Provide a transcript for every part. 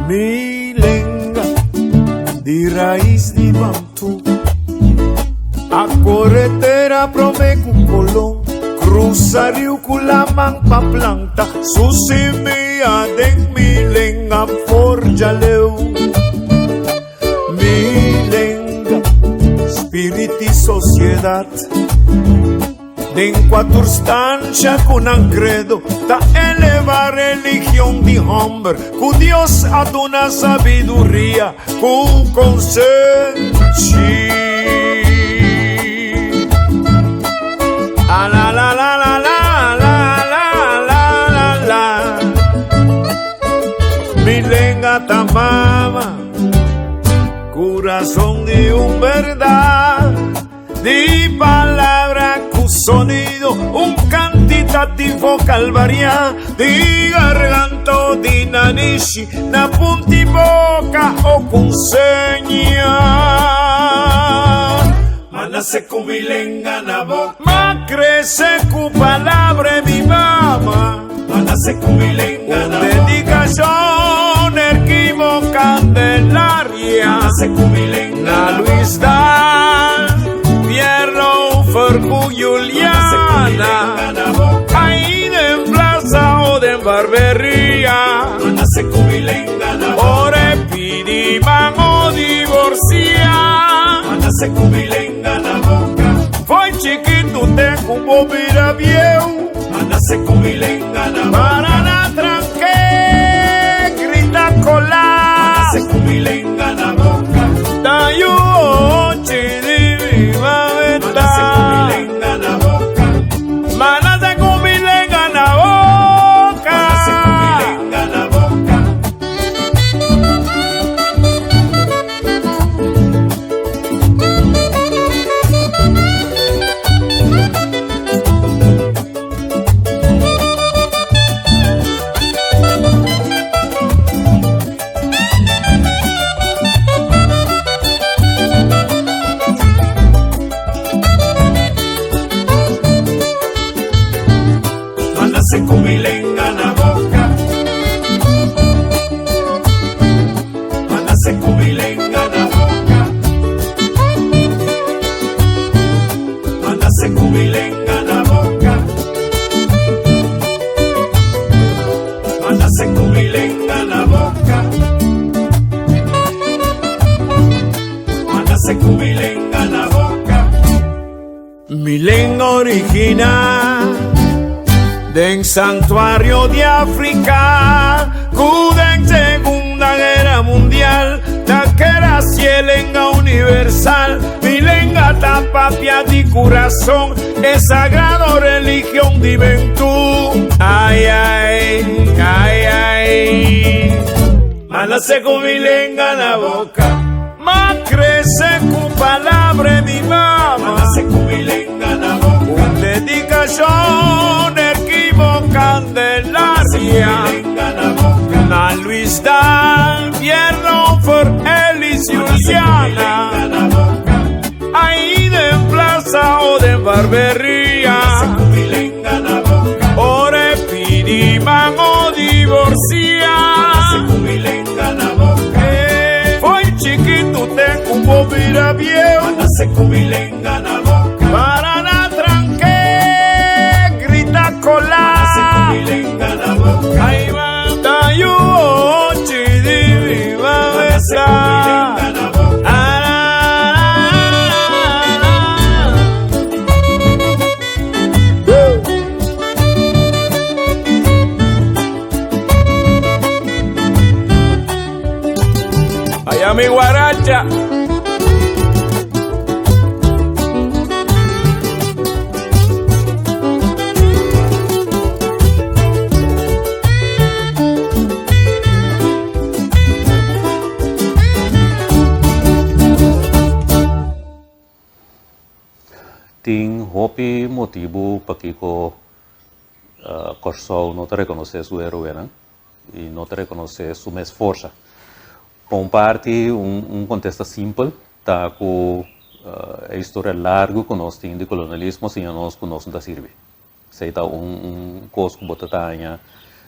Mi lenga di rais di Bantu A kore tera prome ku Kolon Krusa riu ku laman pa planta su simia den mi lenga forja leu Mi lenga, spirit di sosiedat Den kua tur stansha ku nan kredo ta eleva religion di hòmber ku Dios a duna sabiduria ku konsenshi. A la la la la la la la la la la Mi lenga ta mama, kurason di un bèrdat. Di palabra ku sonido, un kantitativo kalvariá di garganta o di nanishi, na punti boka o ku seña. Ma nase ku mi lenga na boka. Ma krese ku palabra e mi mama. Ma nase ku mi lenga na boka. Un dedikashon erkimo Candelaria. Ma nase ku mi lenga na boka. Na Luis Daal, Pierre Lofer ku Juliana. Ahí den plaza o den barberia. Ma nase ku mi lenga na boka. Ora e pidi man o divorcia. Ma nase ku mi lenga na boka. Foi chikitu te ku bo bira bieu. Ma nase ku mi lenga na boka. Para na tranke, grita kola. Ma nase ku mi lenga na boka. Ta yu ochi di mi mameta. Ma nase ku mi lenga na boka. Ma nase ku mi lenga na boka. Ma nase ku mi lenga na boka. Manase ku mi lenga na boka. Manase ku mi lenga na boka. Manase ku mi lenga na boka. Manase ku mi lenga na boka. Manase ku mi lenga na boka. Mi lenga original den santuario di Afrika ku den Segunda Guera Mundial ta keda si e lenga universal. Mi lenga ta papia di kurason, e sagrado religion di bentú. Ai ai, ai ai. Ma nase ku mi lenga na boka. Ma krese ku palabra e mi mama. Ma nase ku mi lenga na boka. Un dedikashon erkimo Candelaria. Na Luis Dan, Pierno for Elis Juliana. Ahí den plaza o den barberia. Ora e pidi man o divorcia. Foi chikitu te ku bo bira bieu. Para na tranke grita kola. Ai va ta yu ochi di mi mameta. Allá mi guaracha. Tin hopi motibu pakiko Kòrsou no ta rekonosé su heroenan i no ta rekonosé su mes forsa. Pa un parti un kontesta simpel ta ku e historia largu ku nos tin di kolonialismo siña nos ku nos no ta sirbi. Esei ta un kos ku bo ta daña.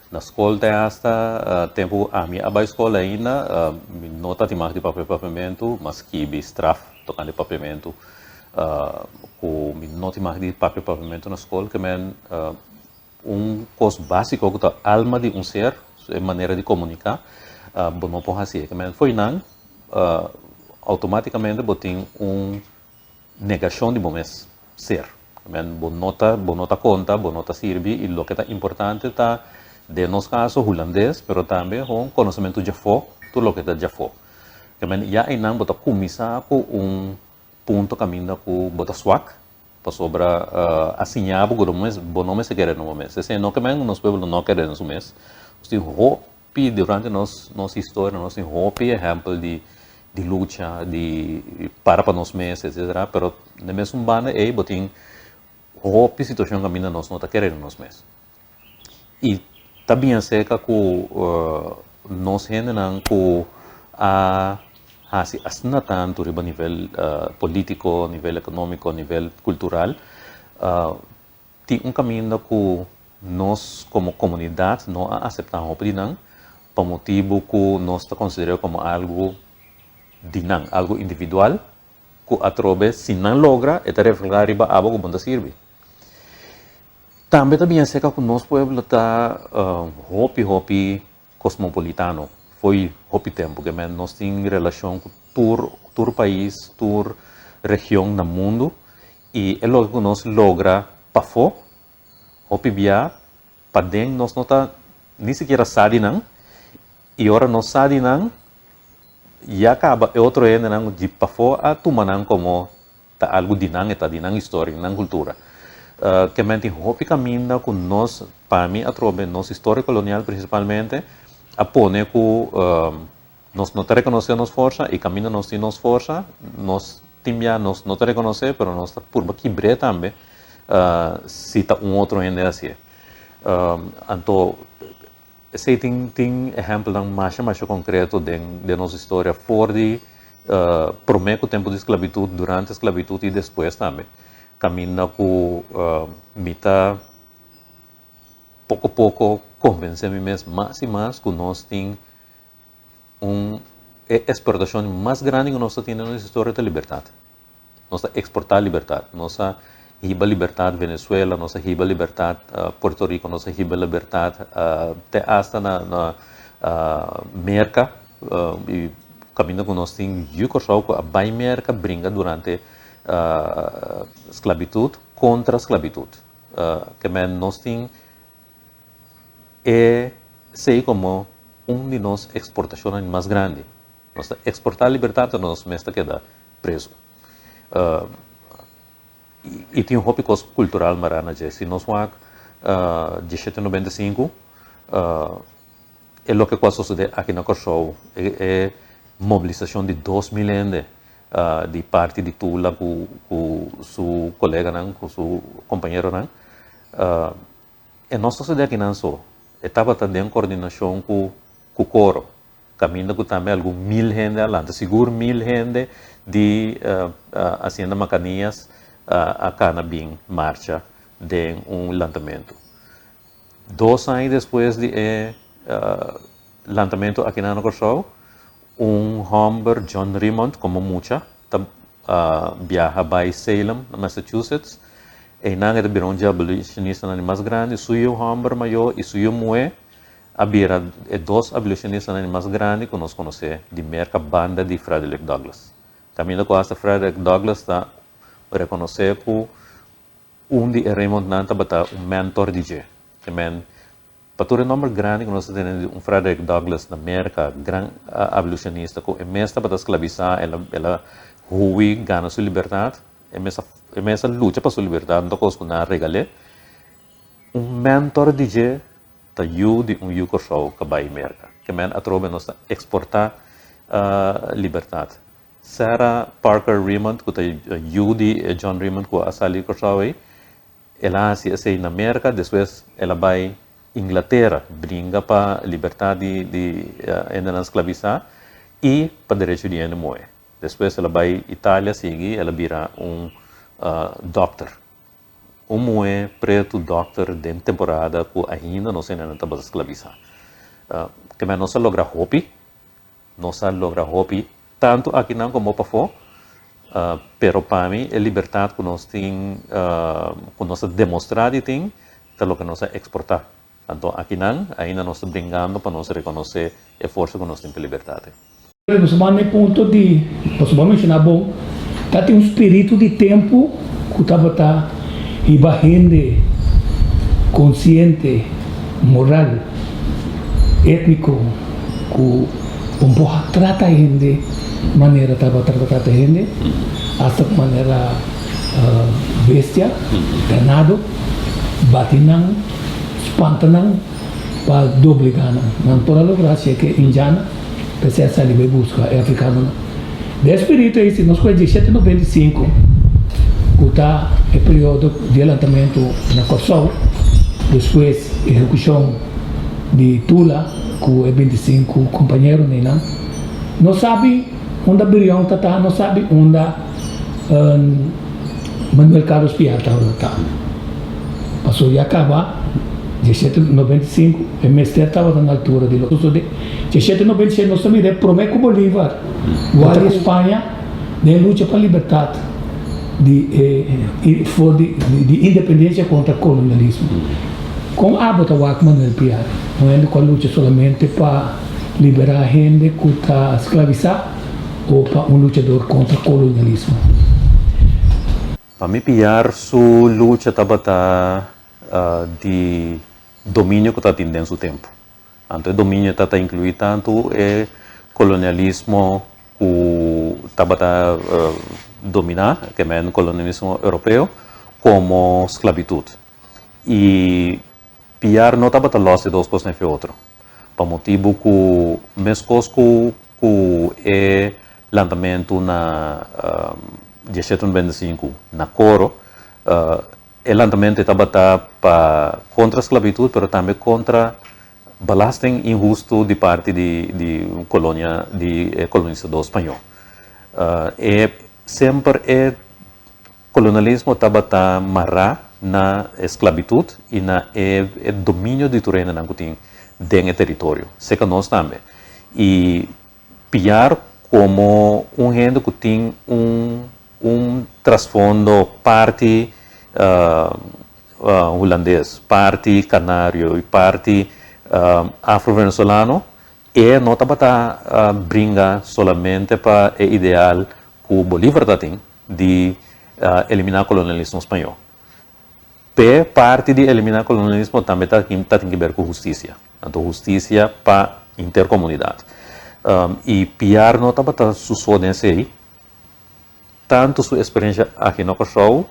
Na skol te asta tempu ami a bai skol ainda mi no ta tin mag di papia papiamentu, m'a skibi straf tokante papiamentu ku mi no tin mag di papia papiamentu na skol ke men un kos básiko ku ta alma di un ser, e manera di komuniká, bo no por hasié. Ke men fo'i nan outomátikamente bo tin un negashon di bo mes ser. Men bo no ta bo no ta konta, bo no ta sirbi i loke ta importante ta den nos kaso hulandes pero tambe hon konosementu djafó, tur loke ta djafó. Ke men ya einan bo ta kuminsá ku un punto kaminda ku bo ta swak pasobra a siña bo ku bo no mester kere na bo mes. Esei no ke men nos pueblo no kere na su mes. Nos tin hopi durante nos nos historia nos tin hopi ehèmpel di di lucha, di para pa nos mes, etcetera, pero na e mesun banda ei bo tin hopi situacion caminda nos no ta kere den nos mes. Y ta bien acerca cu nos hendenan cu a haci asina tanto riba nivel politico, nivel economico, nivel cultural, tin un caminda cu nos como comunidad no a acepta hopi di nan pa motibo cu nos ta considera como algo di nan, algo individual cu atrobe si nan logra e ta refleha riba abo cu bo ta sirbi. Tambe ta bien seca cu nos pueblo ta hopi hopi cosmopolitano fo'i hopi tempo ke men nos tin relacion cu tur tur pais, tur region na mundo y e loke cu nos logra pafo hopi bia paden nos no ta ni sikiera sa di nan y ora nos sa di nan ya caba e otro hendenan di pafo a tuma nan como ta algo di nan, e ta di nan historia, di nan cultura. Ke men tin hopi caminda cu nos, pa mi atrobe nos historia colonial principalmente a pone cu nos no ta reconoce nos forsa y caminda nos tin nos forsa nos tin bia nos no ta reconoce pero nos ta purba kibr'e tambe si ta un otro hende haci'e. Anto esey tin tin ehempelnan masha masha concreto den den nos historia for di prome cu tempo di sclavitud, durante sclavitud y despues tambe caminda cu mi ta poco poco convence mi mes mas y mas cu nos tin un e exportacion mas grandi cu nos ta tin den nos historia ta libertad. Nos ta exporta libertad. Nos a hiba libertad Venezuela, nos a hiba libertad Puerto Rico, nos a hiba libertad te hasta na na Merca y caminda cu nos tin yu Corsou cu a bay Merca bringa durante sclavitud contra sclavitud. Ke men nos tin e esey como un di nos exportacionnan mas grandi. Nos ta exporta libertad pero nos mes ta keda preso. Y tin hopi cos cultural mará na dje. Si nos wak diesshete noventa i sinku, e loke cu a sosode aki na Kòrsou, e mobilisacion di 2000 hende di parti di Tula cu su coleganan, cu su compañeronan, e no sosode akinan so. E tabata den coordinacion cu Coro. Kaminda ku tambe algun mil hende a lanta. Sigur mil hende di Hacienda Macanias a kana bin marcha den un lantamentu. Dos aña despues di e lantamentu aki na Kòrsou, un hòmber, John Remond, komo mucha ta biaha bai Salem, na Massachusetts. Einan e ta bira un dje abolishonistanan di mas grandi. Su yu hòmber mayó i su yu muhé a bira e dos abolishonistanan di mas grandi ku nos konosé di Merka banda di Frederick Douglass. Kaminda ku asta Frederick Douglass ta rekonosé ku un di e Raymondnan tabata un mentor di dje. Te men, pa tur e nòmber grandi ku nos ta tene di un Frederick Douglass na Merka, gran abolishonista ku e mes tabata sklabisá, el a el a hui gana su libertat, e mes a e mes a lucha pa su libertat, no ta kos ku nan a regal'é. Un mentor di dje ta yu di un yu Kòrsou ka bai Merka. Ke men atrobe nos ta eksportá libertat. Sarah Parker Remond ku ta yu di e John Remond ku a sali di Kòrsou ei, el a hasi esei na Merka, despues el a bai Inglatera bringa pa libertat di di hendenan sklabisá i pa derecho di hende muhé. Despues el a bai Italia sigui el a bira un dòkter. Un muhé pretu dòkter den temporada ku ainda nos hendenan tabata sklabisá. Kemey nos a logra hopi, nos a logra hopi tantu akinan komo pafó, pero pa mi e libertat ku nos tin, ku nos a demostrá di tin, ta loke nos a eksportá. Anto akinan ainda nos ta bringando pa nos rekonosé e forsa ku nos tin pa libertat. Nos a manda e punto di, pasobra bo a menshoná bon, ta tin un spiritu di tempu ku tabata hiba hende konsiente, moral, étniko, ku un por trata hende manera tabata trata hende, asta ku manera bestia, ganado, bati nan, spanta nan pa doblegá nan. Nan por a logra hasi e ke indiana, p'esei a sali bai buska e afrikanonan. Den e spiritu ei, si nos kohe 1795, ku ta e periodo di e lantamentu na Kòrsou, despues ehekushon di Tula ku e 25 kompañeronan einan, nos sabi unda Brion ta ta, nos sabi unda Manuel Carlos Piar tabata ta. Pasobra ya kaba 1795 e mester tabata na altura di loke sosode. 1796 nos ta mira e prome ku Bolívar wak di Spaña den lucha pa libertat di e for di di independencia kontra kolonialismo. Kon abo ta wak Manuel Piar? Un hende ku a lucha solamente pa liberá hende ku ta sklabisá o pa un luchador kontra kolonialismo? Pa mi Piar su lucha tabata di dominio ku tabatin den su tempu. Anto e dominio tabata inkluí tantu e kolonialismo ku tabata dominá, ke men kolonialismo europeo, komo sklabitut. I Piar no tabata lòs e dos kosnan efe otro, pa motibu ku meskos ku ku e lantamentu na 1795 na Coro, e lantamentu e tabata pa kontra sklabitut pero tambe kontra belasting inhustu di parti di di kolonia di e kolonisadó spañó. E semper e kolonialismo tabata mará na e sklabitut i na e e dominio di tur hendenan ku tin den e teritorio, seka nos tambe. I Piar komo un hende ku tin un un trasfondo parti hulandes, parti kanario i parti afro-venezolano, e no tabata bringa solamente pa e ideal ku Bolívar ta tin di eliminá kolonialismo spañó. P'e parti di eliminá kolonialismo tambe ta tin ke ber ku hustisia. Anto hustisia pa henter komunidat. I Piar no tabata su so den esei. Tantu su esperensha aki na Kòrsou,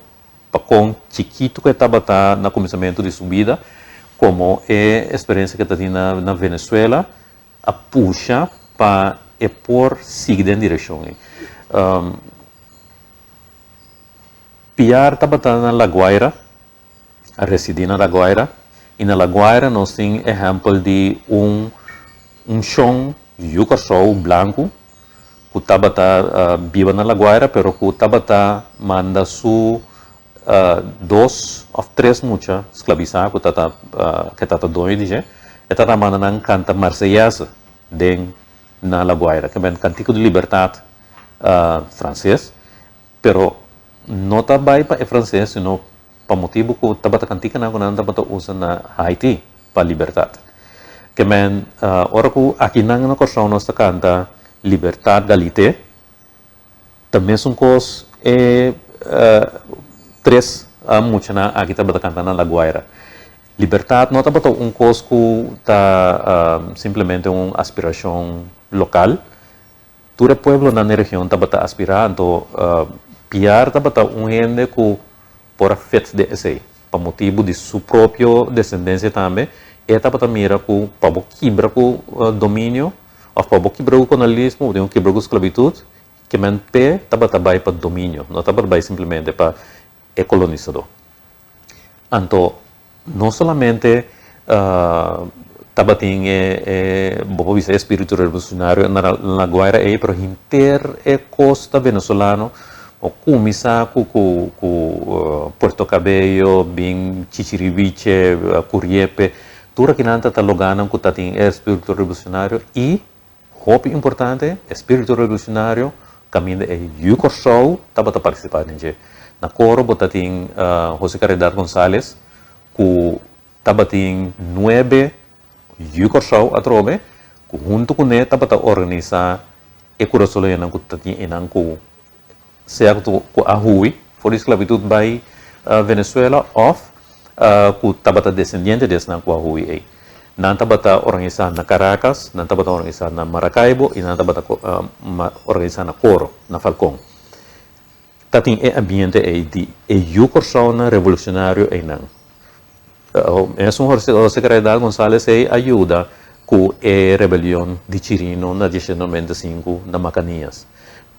pa kon chikitu ku e tabata na kuminsamentu di su bida, komo e esperensha ku e ta tin na Venezuela, a pusha pa e por sigui den direkshon ei. Piar tabata na La Guaira, a residí na La Guaira, i na La Guaira nos tin ehèmpel di un un shon yu Kòrsou blanku ku tabata biba na La Guaira pero ku tabata manda su dos òf tres mucha sklabisá ku tata ku e tata doño di dje, e tata manda nan kanta Marseillaise den na La Guaira, ke men kantiko di libertat franses. Pero no ta bai pa e franses sino pa motibu ku tabata kantikanan ku nan tabata usa na Haiti pa libertat. Ke men ora ku akinan na Kòrsou nos ta kanta libertat galite ta mesun kos e tres muchanan aki tabata kanta na La Guaira. Libertat no tabata un kos ku ta simplemente un aspirashon lokal. Tur e pueblonan den region tabata aspirá, anto Piar tabata un hende ku por a fit den esei. Pa motibu di su propio desendensia tambe, e tabata mira ku pa bo kibra ku dominio òf pa bo kibra ku kolonialismo, bo tin ku kibra ku sklabitut, ke men p'e tabata bai pa dominio, no tabata bai simplemente pa e kolonisadó. Anto no solamente tabatin e, bo por bisa, e spiritu revolucionario na La Guaira ei, pero henter e costa venezolano. O kuminsá ku ku ku Puerto Cabello, bin Chichiriviche, Curiepe, tur akinan ta ta lugánan ku ta tin e espíritu revolucionario i, hopi importante, espíritu revolucionario kaminda e yu Kòrsou tabata partisipá den dje. Na Coro bo ta tin José Caridad Gonzales ku tabatin nuebe yu Kòrsou atrobe ku huntu kuné tabata organisá E kurasoleñonan ku ta tin einan ku sea ku a hui for di sklabitut bai Venezuela òf ku tabata desendiente di esnan ku a hui ei. Nan tabata organisá na Caracas, nan tabata organisá na Maracaibo i nan tabata organisá na Coro, na Falcón. Ta tin e ambiente ei di e yu Kòrsounan revolucionario einan. Mesun José Caridad González ei a yuda ku e rebelion di Chirino na 1895 na Macanillas.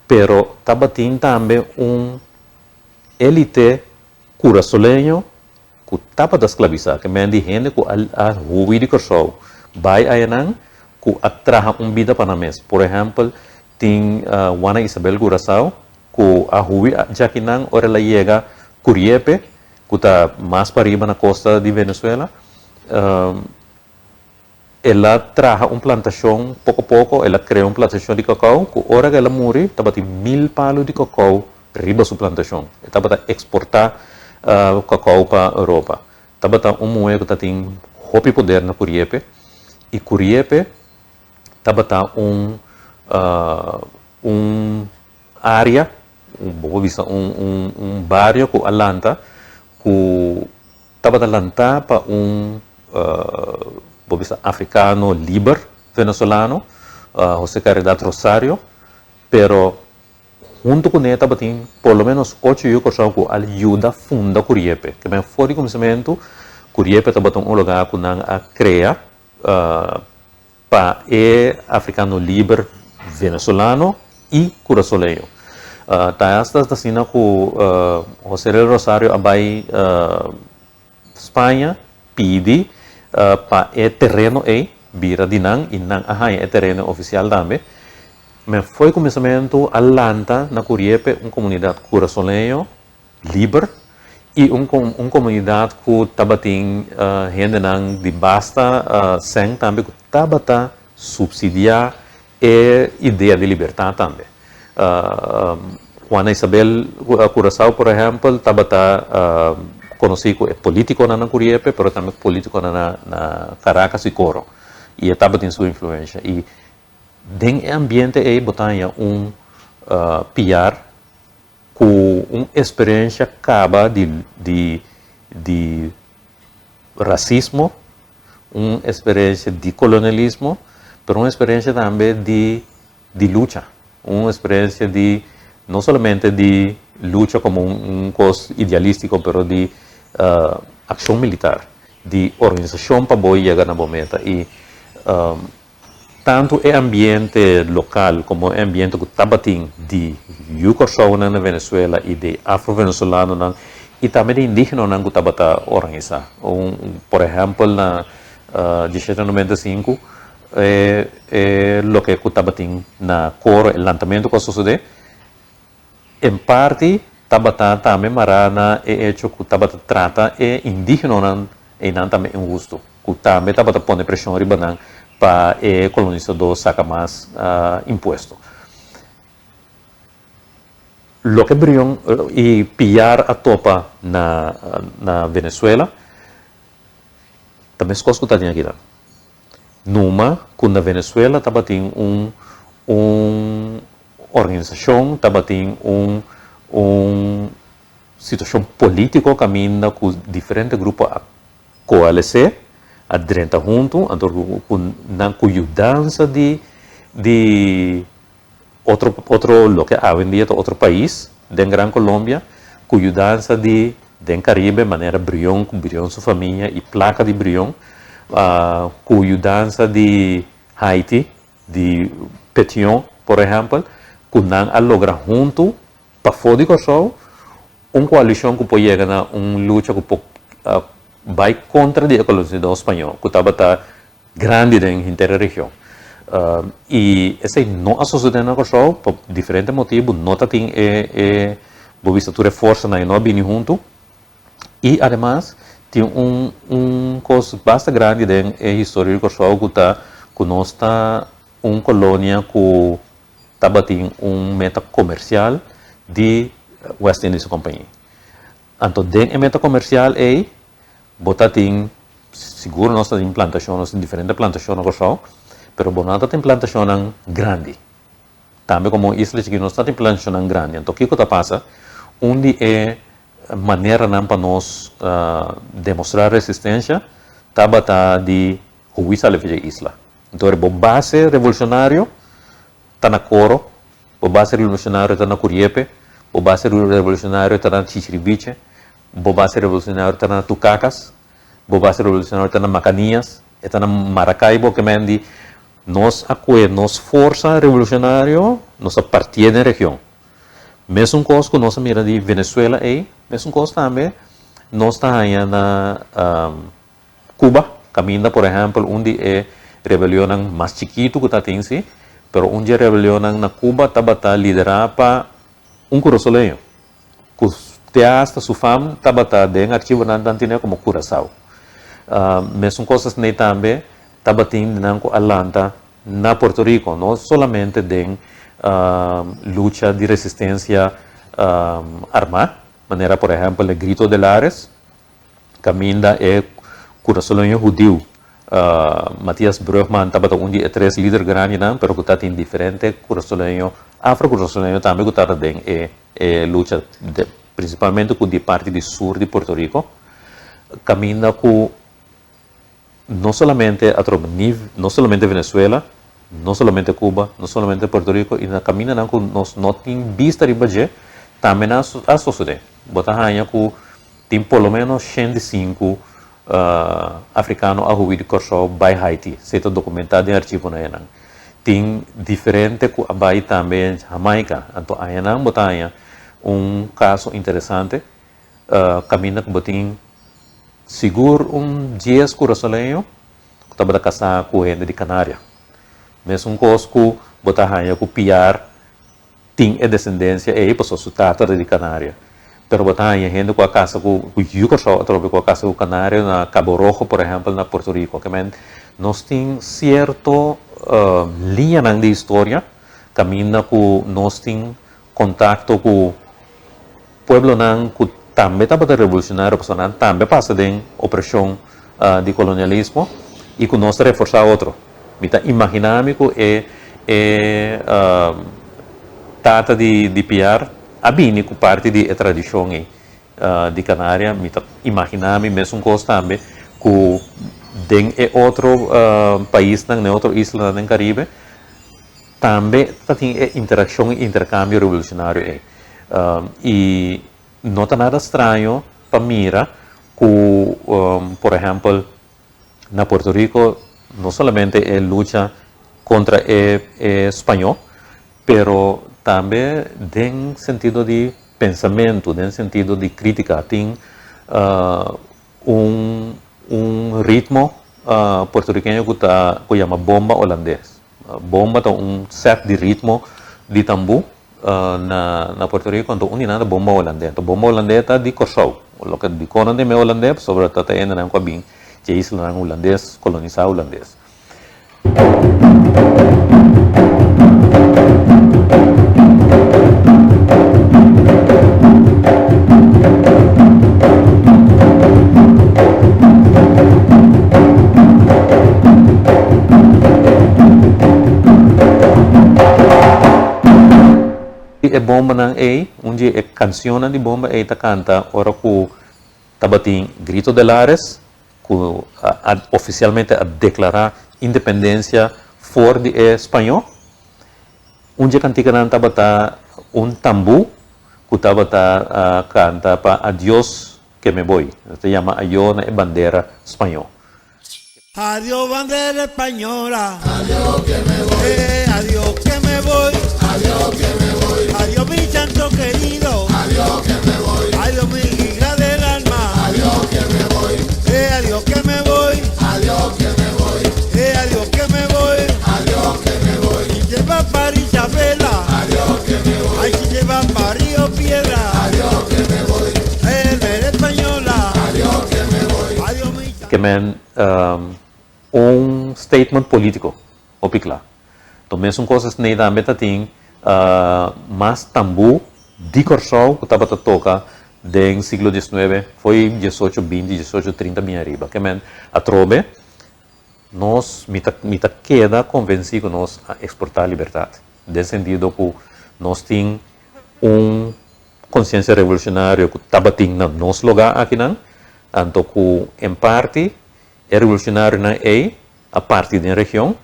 Pero tabatin tambe un elite kurasoleño ku tabata sklabisá, ke men di hende ku a hui di Kòrsou bai ayanan ku a traha un bida pa nan mes. Por ehèmpel, tin Juana Isabel Curaçao ku a hui djakinan ora el a yega Curiepe, ku ta mas pariba na kosta di Venezuela. El a traha un plantashon poko poko, el a krea un plantashon di kakao ku ora ku el a muri tabatin mil palu di kakao riba su plantashon. E tabata eksportá kakao pa Europa. Tabata un muhé ku tatin hopi poder na Curiepe i Curiepe tabata un un área, bo por bisa un un un bario ku a lanta ku Tabata lantá pa un, bo bisa africano liber venezolano, José Caridad Rosario, pero hunto kuné tabatin por lo menos ocho yu Kòrsou ku a yuda funda Curiepe. Ke men for di kuminsamentu Curiepe tabata un lugá ku nan a krea pa e africano liber venezolano i kurasoleño. Ta hasta asina ku José del Rosario a bai Spaña pidi pa e tereno ei bira di nan i nan a haña e tereno ofisial tambe. Men fo'i kuminsamentu a lanta na Curiepe un komunidat kurasoleño liber i un un komunidat ku tabatin hendenan di basta sèn tambe ku tabata supsidiá e idea di libertat tambe. Juana Isabel Curaçao por ehèmpel tabata konosí ku e polítikonan na Curiepe pero tambe polítikonan na Caracas i Coro i e tabatin su influensha i den e ambiente ei bo ta haña un piar ku un esperensha kaba di di di rasismo, un esperensha di kolonialismo, pero un esperensha tambe di di lucha, un esperensha di no solamente di lucha komo un un kos idealístiko, pero di akshon militar, di organisashon pa bo yega na bo meta i Tantu e ambiente lokal komo e ambiente ku tabatin di yu Kòrsounan na Venezuela i di afro-venezolanonan i tambe di indígenonan ku tabata organisá. Un por ehèmpel na diesshete noventa i sinku e e loke ku tabatin na Coro e lantamentu ku a sosodé en parti tabata tambe mará na e echo ku tabata trata e indígenonan einan tambe inhustu, ku tambe tabata pone preshon riba nan pa e kolonisadó saka mas impuesto. Loke Brion i Piar a topa na na Venezuela ta meskos ku ta den akinan. Numa ku na Venezuela tabatin un un organisashon, tabatin un un Situashon polítiko kaminda ku diferente grupo a koalesé, a drenta huntu, anto ku nan ku yudansa di di otro otro loke awendia ta otro pais den Gran Colombia, ku yudansa di den Caribe manera Brion ku Brion su famia i plaka di Brion, ku yudansa di Haiti di Petion por ehèmpel, ku nan a logra huntu Pafó di Kòrsou, un koalishon ku por yega na un lucha ku por bai kontra di e kolonisadó spañó ku tabata grandi den henter e region. I esei no a sosodé na Kòrsou pa diferente motibu, no ta tin e e. Bo bisa tur e forsanan ei no a bini huntu. I ademas tin un un kos basta grandi den e historia di Kòrsou ku ta ku nos ta un kolonia ku tabatin un meta komersial di West Indische Compagnie. Anto den e meta komersial ei bo ta tin, sigur nos ta tin plantashon, nos tin diferente plantashon na Kòrsou, pero bo no ta tin plantashonnan grandi. Tambe komo un isla chikito nos no ta tin plantashonnan grandi. Anto kiko ta pasa? Un di e maneranan pa nos demostrá resistensia tabata di hui sali for dje isla. Anto bo base revolushonario ta na Coro, bo base revolushonario ta na Curiepe, bo base revolushonario ta na Chichiriviche, bo base revolushonario ta na Tucacas, bo base revolushonario ta na Macanias, e ta na Maracaibo, ke men di nos a kue nos forsa revolushonario, nos a partié den region. Mesun kos ku nos a mira di Venezuela ei, mesun kos tambe nos ta haña na Cuba, caminda por ehempel un di e rebelionnan mas chikitu cu ta tin si, pero un di e rebelionnan na Cuba tabata lidera pa un curasoleño, cu te hasta su fam tabata den archivonan tan tine como Curacao. Mesun cos asina tambe tabatin di nan cu a lanta na Puerto Rico, no solamente den lucha di resistencia arma, manera por ehempel e Grito de Lares, Kaminda e kurasoleño hudiu Matthias Brugman tabata un di e tres lider grandinan, pero ku tatin diferente kurasoleño, afro-kurasoleño tambe ku tabata den e e lucha, prinsipalmente ku di parti di sur di Puerto Rico, kaminda ku no solamente atrobe ni no solamente Venezuela, no solamente Cuba, no solamente Puerto Rico y na camindanan cu nos no tin bista riba dje, tambe nan a sosode. Bo ta haña cu tin por lo menos 105 africano a hui di Corsou bay Haiti, esey ta documenta den archivonan enan. Tin diferente cu a bay tambe Jamaica, anto añanan bo ta haña un caso interesante caminda cu bo tin sigur un dies curasoleño ku tabata kasá ku hende di Kanaria. Mesun kos ku bo ta haña ku Piar tin e desendensia ei pasobra su tata ta di Kanaria. Pero bo ta haña hende ku a kasa ku yu Kòrsou atrobe ku a kasa ku Kanaria na Cabo Rojo por ehèmpel na Puerto Rico. Ke men nos tin sierto liñanan di historia kaminda ku nos tin kontakto ku pueblonan ku tambe tabata revolucionario pasobra nan tambe a pasa den opresion di kolonialismo i ku nos ta reforsá otro. Mi ta imaginá mi ku e e tata di di Piar a bini ku parti di e tradishon ei di Canaria. Mi ta imaginá mi mesun kos tambe ku den e otro paisnan, den e otro islanan den Karibe tambe ta tin e interakshon i interkambio revolucionario ei. I no ta nada straño pa mira ku, por ehèmpel, na Puerto Rico no solamente e lucha kontra e e spañó, pero tambe den sentido di pensamentu, den sentido di krítika tin un un ritmo puertorikeño ku ta ku yama bomba holandes. Bomba ta un sèt di ritmo di tambú na na Puerto Rico, anto un di nan ta bomba holandé. Anto bomba holandé ta di Kòrsou. Loke dikon nan ta yam'é holandé pasobra ta ta hendenan ku a bin dje islanan hulandes, kolonisá hulandes. E bombanan ei, un di e cancionnan di bomba ei ta canta ora cu tabatin Grito de Lares, cu a oficialmente a declara independencia for di e Spañó. Un dje kantikanan tabata un tambú ku tabata kanta pa Adios que me voy. Nos ta yama ayó na e bandera spañó. Adios bandera española. Adios que me voy. Eh, adios que me voy. Adios que me voy. Adios mi santo querido. Adios que me voy. Adios mi hija del alma. Adios que me voy. Eh, adios que me voy. Adios que me voy. Eh, adios que me voy. Adios que me voy. Si se va para Isabela. Adios que me voy. Ay, si se va para Río Piedra. Ke men un statement polítiko hopi kla. Anto mesun kos esnei tambe ta tin mas tambú di Kòrsou ku tabata toka den siglo diesnuebe, fo'i diesocho binti, diesocho trinta bin ariba. Ke men atrobe nos, mi ta mi ta keda konvensí ku nos a eksportá libertat, den sentido ku nos tin un konsiensia revolushonario ku tabatin na nos lugá akinan, anto ku en parti e revolushonarionan ei a parti den region,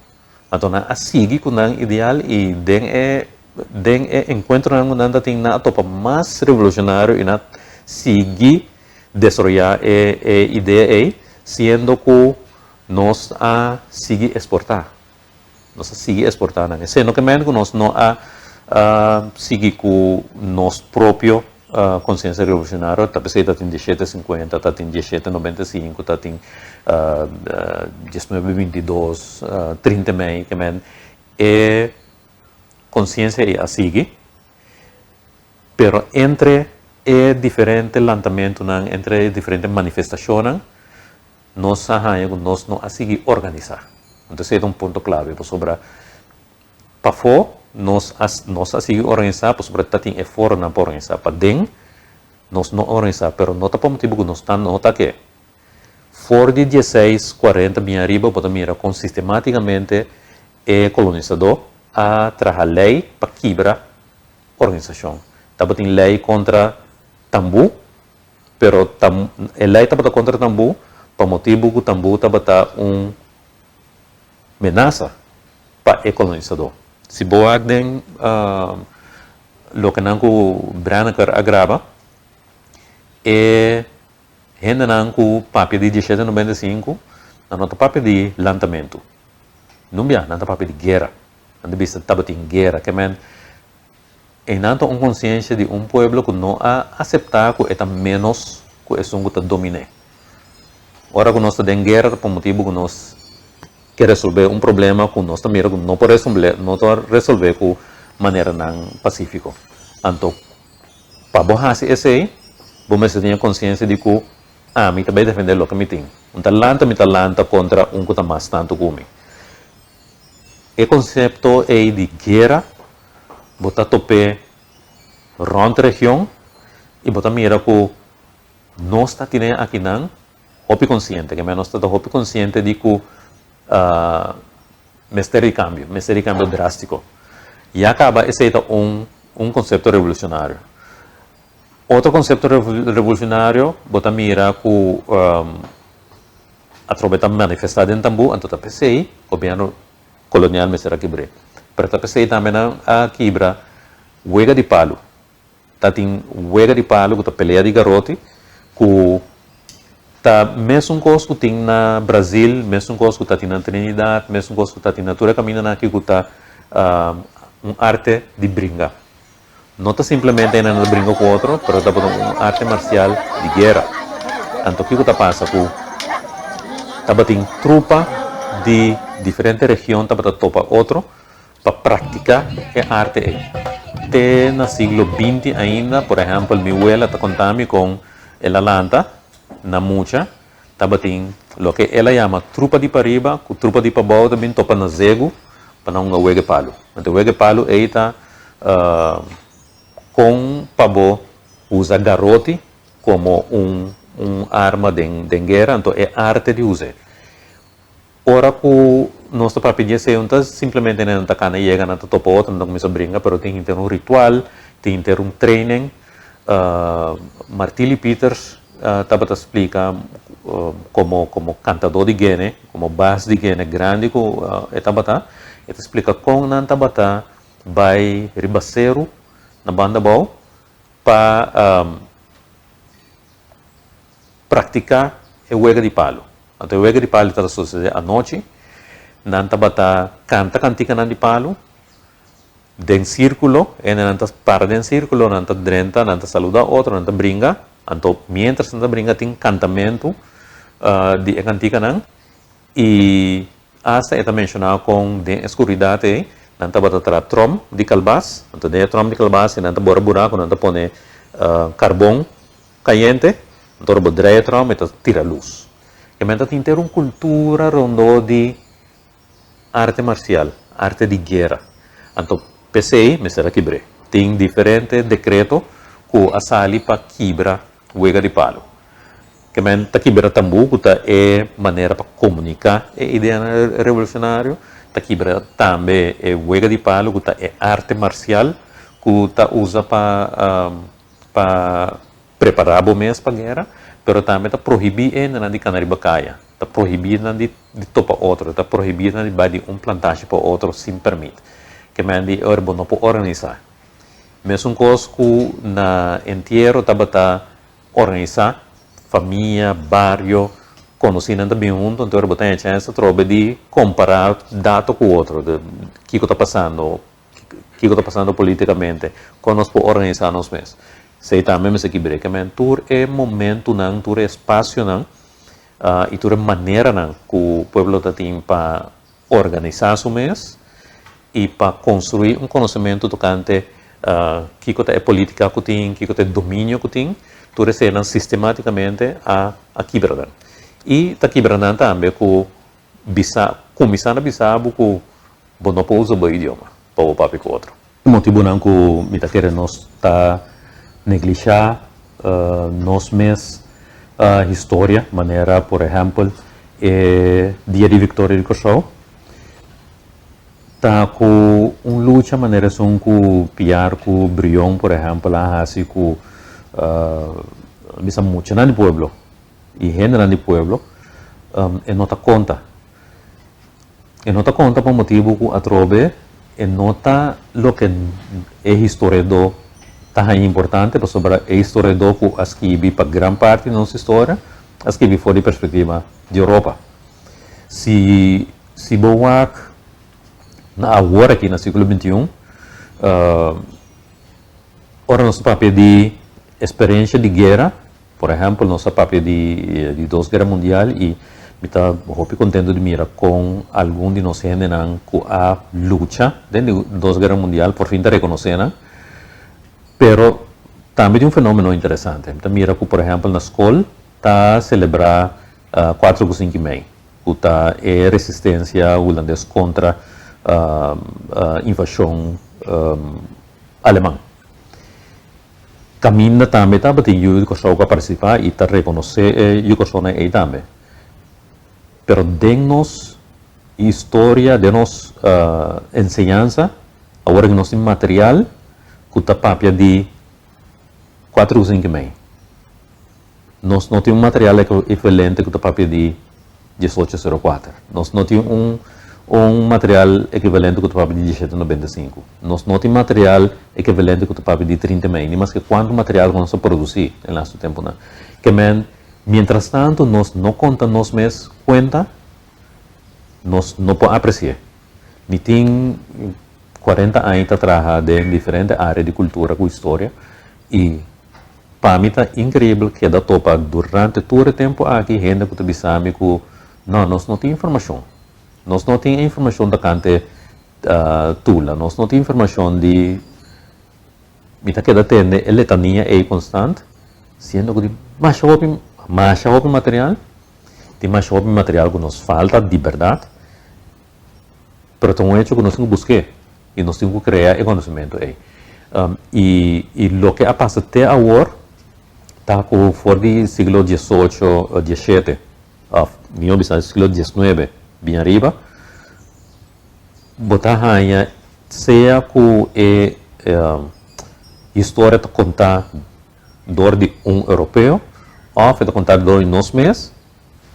anto nan a sigui ku nan ideal i den e den e enkuentronan ku nan ta tin nan a topa mas revolushonario i nan a sigui desaroyá e e idea ei, siendo ku nos a sigui esportá. Nos a sigui esportá nan. Esei no ke men ku nos no a sigui ku nos propio konsiensia revolusionario, ta p'esei ta tin dieshete sinkuenta, ta tin dieshete nobenta i sinku, ta tin diesnuebe binti dos, trinta mei, ke men e konsiensia ei a sigui, pero entre e diferente lantamentunan, entre e diferente manifestashonnan, Nos a haña ku nos no a sigui organisá. Anto esei ta un punto klave pasobra pafó nos a nos a sigui organisá pasobra ta tin e foronan pa organisá. Paden nos no a organisá pero no ta pa motibu ku nos ta nota ke for di dieseis kuarenta bin ariba bo ta mira kon sistemátikamente e kolonisadó a traha lei pa kibra organisashon. Tabatin lei kontra tambú. Pero tam, e lei tabata kontra tambú pa motibu ku tambú tabata un menasa pa e kolonisadó. Si bo wak den loke nan ku Brenneker a graba, e hendenan ku papia di dieshete nobenta i sinku, nan no ta papia di lantamentu. Nun bia, nan ta papia di guera. Nan ta bisa tabatin guera. Ke men Einan ta un konsiensia di un pueblo ku no a aseptá ku e ta ménos ku esun ku ta domin'é. Ora ku nos ta den guera ta pa motibu ku nos ke resolvé un problema ku nos ta mira ku no por resolvé, no ta resolvé ku maneranan pasífiko. Anto, pa bo hasi esei, bo mester tin e konsiensia di ku ami ta bai defendé loke mi tin. Un ta lanta, mi ta lanta kontra un ku ta mas tantu ku mi. E konsepto ei di guera Bo ta top'é rònt region i bo ta mira ku nos ta tine akinan hopi konsiente, ke nos ta hopi konsiente di ku mester di kambio, mester di kambio drástiko. Ya kaba esei ta un un konsepto revolushonario. Otro konsepto revolushonario bo ta mira ku atrobe ta manifestá den tambú, anto ta p'esei gobièrnu Kolonial mester a kibr'é. Pero ta p'esei tambe nan a kibra wega di palu. Ta tin wega di palu ku ta pelea di garoti ku ta mesun kos ku tin na Brazil, mesun kos ku ta tin na Trinidad, mesun kos ku ta tin na tur e kamindanan aki ku ta un arte di bringa. No ta simplemente nan ta bringa ku otro, pero tabata un arte marsial di guera. Anto kiko ta pasa ku tabatin trupa di diferente region tabata topa otro pa praktiká e arte ei. Te na siglo binti ainda, por ehèmpel, mi wela ta konta mi kon el a lanta na mucha, tabatin loke el a yama trupa di pariba ku trupa di pabou ta bin topa na zegu pa nan hunga wega e palu. Anto wega e palu ei ta kon pa bo usa garoti komo un un arma den den guera, anto e arte di us'é. Ora ku nos ta papia di esei no ta simplemente nan ta kana yega nan ta topa otro nan ta kuminsá bringa pero tin henter un ritual, tin henter un training. Martili Pieters tabata splika komo komo kantadó di gene, komo bas di gene grandi ku e tabata, e ta splika kon nan tabata bai riba seru na banda abou pa praktiká e wega di palu. Anto e wega di palu tabata sosodé anochi. Nan tabata kanta kantikanan di palu den sírkulo. Hendenan ta para den sírkulo, nan ta drenta, nan ta saludá otro, nan ta bringa. Anto miéntras nan ta bringa tin kantamentu di e kantikanan. I asta e ta menshoná kon den e skuridat ei nan tabata traha tròm di kalbas. Anto den e tròm di kalbas ei nan ta bora buraku, nan ta pone karbon kayente, anto ora bo draai e tròm e ta tira lus. Ke men ta tin ter un kultura rondó di arte marsial, arte di guera. Anto p'esei mester a kibr'é. Tin diferente dekreto ku a sali pa kibra wega di palu. Ke men ta kibra tambú ku ta e manera pa komuniká e ideanan revolushonario, ta kibra tambe e wega di palu ku ta e arte marsial ku ta usa pa pa prepará bo mes pa guera, pero tambe ta prohibí e hendenan di kana riba kaya, ta prohibí nan di di topa otro, ta prohibí nan di bai di un plantashi pa otro sin pèrmit. Ke men di ora bo no por organisá. Mesun kos ku na entiero tabata organisá, famia, bario, konosínan ta bin huntu, anto ora bo ta haña chèns atrobe di kompará dato ku otro, di kiko ta pasando, Kiko ta pasando politikamente? Kon nos por organisá nos mes? Esei tambe mester kibr'é. Ke men tur e momentunan, tur e espasionan i tur e maneranan ku pueblo ta tin pa organisá su mes i pa konstruí un konosementu tokante kiko ta e politika ku tin, kiko ta e dominio ku tin, tur eseinan sistematikamente a a kibra nan. I ta kibra nan tambe ku bisa, kuminsá na bisa bo ku Bo no por usa bo idioma pa bo papia ku otro. Motibunan ku mi ta kere nos ta neglishá nos mes historia, manera por ehèmpel e Dia di Viktoria di Kòrsou, ta ku un lucha manera esun ku Piar ku Brion por ehèmpel a hasi ku bisa muchanan di pueblo i hendenan di pueblo e no ta konta. E no ta konta pa motibu ku atrobe e no ta loke e historiadó ta haña importante, pasobra e historiadó ku a skibi pa gran parti di nos historia a skibi for di perspektiva di Europa. Si si bo wak na awor aki na siglo bintiun, ora nos ta papia di esperensha di guera, Por ehèmpel, nos a papia di di dos guera mundial i mi ta hopi kontentu di mira kon algun di nos hendenan ku a lucha den di dos guera mundial por fin ta rekonosé nan. Pero tambe tin un fenómeno interesante. Mi ta mira ku por ehèmpel na skol ta selebrá kuatro ku sinku i mei, ku ta e resistensia hulandes kontra invashon aleman. Kaminda tambe tabatin yu di Kòrsou ku a partisipá i ta rekonosé e yu Kòrsounan ei tambe. Pero den nos historia, den nos enseñansa, awor ku nos tin material ku ta papia di kuater ku sinku mei. Nos no tin un material ekivalente ku ta papia di diesocho sero kuater. Nos no tin un un material ekivalente ku ta papia di dieshete nobenta i sinku. Nos no tin material ekivalente ku ta papia di trinta i mei, ni maske kuantu material ku nos a produsí den lastu tempunan. Ke men, mientras tantu nos no konta nos mes kuenta, nos no por apresi'é. Mi tin kuarenta aña ta traha den diferente área di kultura ku historia i Pa mi ta increibel keda topa durante tur e tempo aki hende cu ta bisa mi cu no, nos no tin informacion. Nos no tin e informacion tocante Tula, nos no tin informacion di. Mi ta keda tende e letania ey constant, siendo cu tin masha hopi, masha hopi material, tin masha hopi material cu nos falta di berdad, Pero ta un hecho ku nos tin ku busk'é i nos tin ku krea e konosementu ei. I i loke a pasa te awor ta ku for di siglo diesocho, dieshete òf mihó bisa siglo diesnuebe bin ariba bo ta haña sea ku e historia ta kontá dor di un europeo òf e ta kontá dor di nos mes.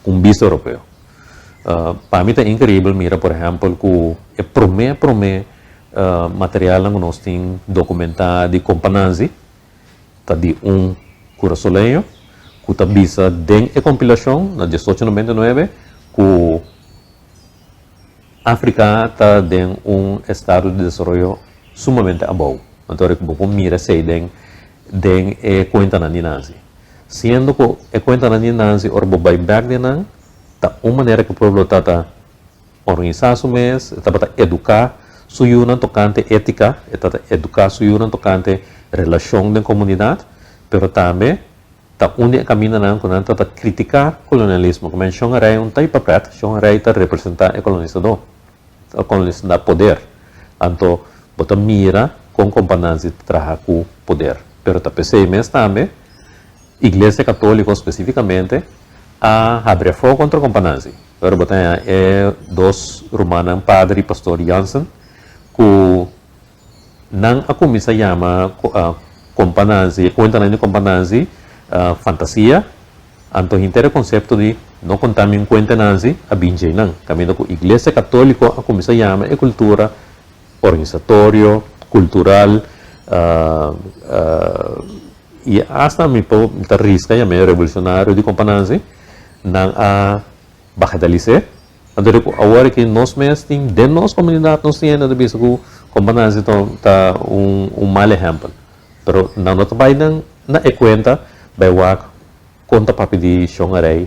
Un bista europeo. Pa mi ta increibel mira por ehempel cu e prome prome materialnan cu nos tin documenta di Compa Nanzi ta di un Curasoleño cu ta bisa den e compilacion na diesocho noventa i nuebe cu Africa ta den un estado di desaroyo sumamente abou. Anto bo por mira esey den den e cuentanan di Nanzi. Siendo ku e kuentanan di Nanzi ora bo bai bèk den nan, ta un manera ku pueblo ta ta organisá su mes, e tabata eduká su yunan tokante étika, e ta ta eduká su yunan tokante relashon den komunidat, pero tambe Ta un di e kamindanan ku nan ta ta kritiká kolonialismo. Ku men Shon Rei un ta hipapret, Shon Rei ta representá e kolonisadó, e kolonisadó poder. Anto bo ta mira kon Kompa Nanzi ta traha ku poder. Pero ta p'esei mes tambe Iglesia Katóliko spesífikamente a habri afó kontra Kompa Nanzi. Ora bo ta haña e dos rumannan Pader i Pastor Jansen ku Nan a kuminsá yama Kompa Nanzi, e kuentanan di Kompa Nanzi, fantasia. Anto henter e konsepto di no konta mi un kuenta Nanzi a bin djei nan. Kaminda ku Iglesia Katóliko a kuminsá yama e kultura organisatorio, kultural, i asta mi por ta riska yam'é revolusionario di Kompa Nanzi, nan a bagatalis'é. Anto di ku awor aki nos mes tin den nos komunidat nos tin hende ta bisa ku Kompa Nanzi ta ta un un mal ehèmpel. Pero nan no ta bai nan na e kuenta bai wak kon ta papia di Shon Arey,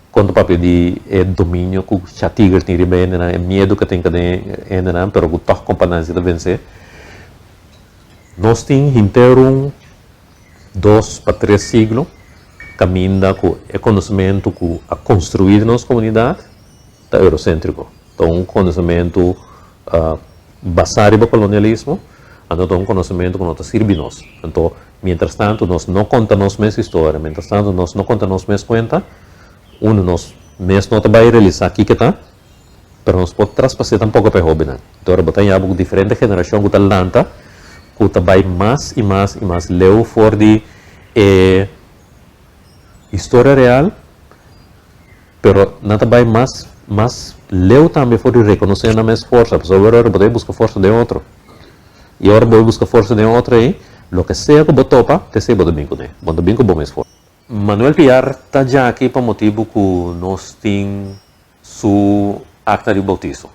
kon ta papia di e dominio ku Cha Tiger tin riba hendenan, e miedu ku tin den e hendenan pero ku tòg Kompa Nanzi ta vensé. Nos tin henter un dos pa tres siglo kaminda ku e konosementu ku a konstruí den nos komunidat ta euroséntriko. Ta un konosementu basá riba kolonialismo, anto ta un konosementu ku no ta sirbi nos. Anto, mientras tantu nos no konta nos mes historia, mientras tantu nos no konta nos mes kuenta, unu nos mes no ta bai realisá kiko ta, Pero nos por traspas'é tampoko pa e hóbennan. Dor bo ta yaba ku diferente generashon ku ta lanta ku ta bai mas i mas i mas leu for di e historia real, pero nan ta bai mas mas leu tambe for di rekonosé nan mes forsa, pasobra ora bo ta bai buska forsa den otro. I ora bo bai buska forsa den otro ei, loke sea ku bo topa, t'esei bo ta bin kuné. Bo no ta bin ku bo mes forsa. Manuel Piar ta djaki pa motibu ku nos tin su akta di bautiso.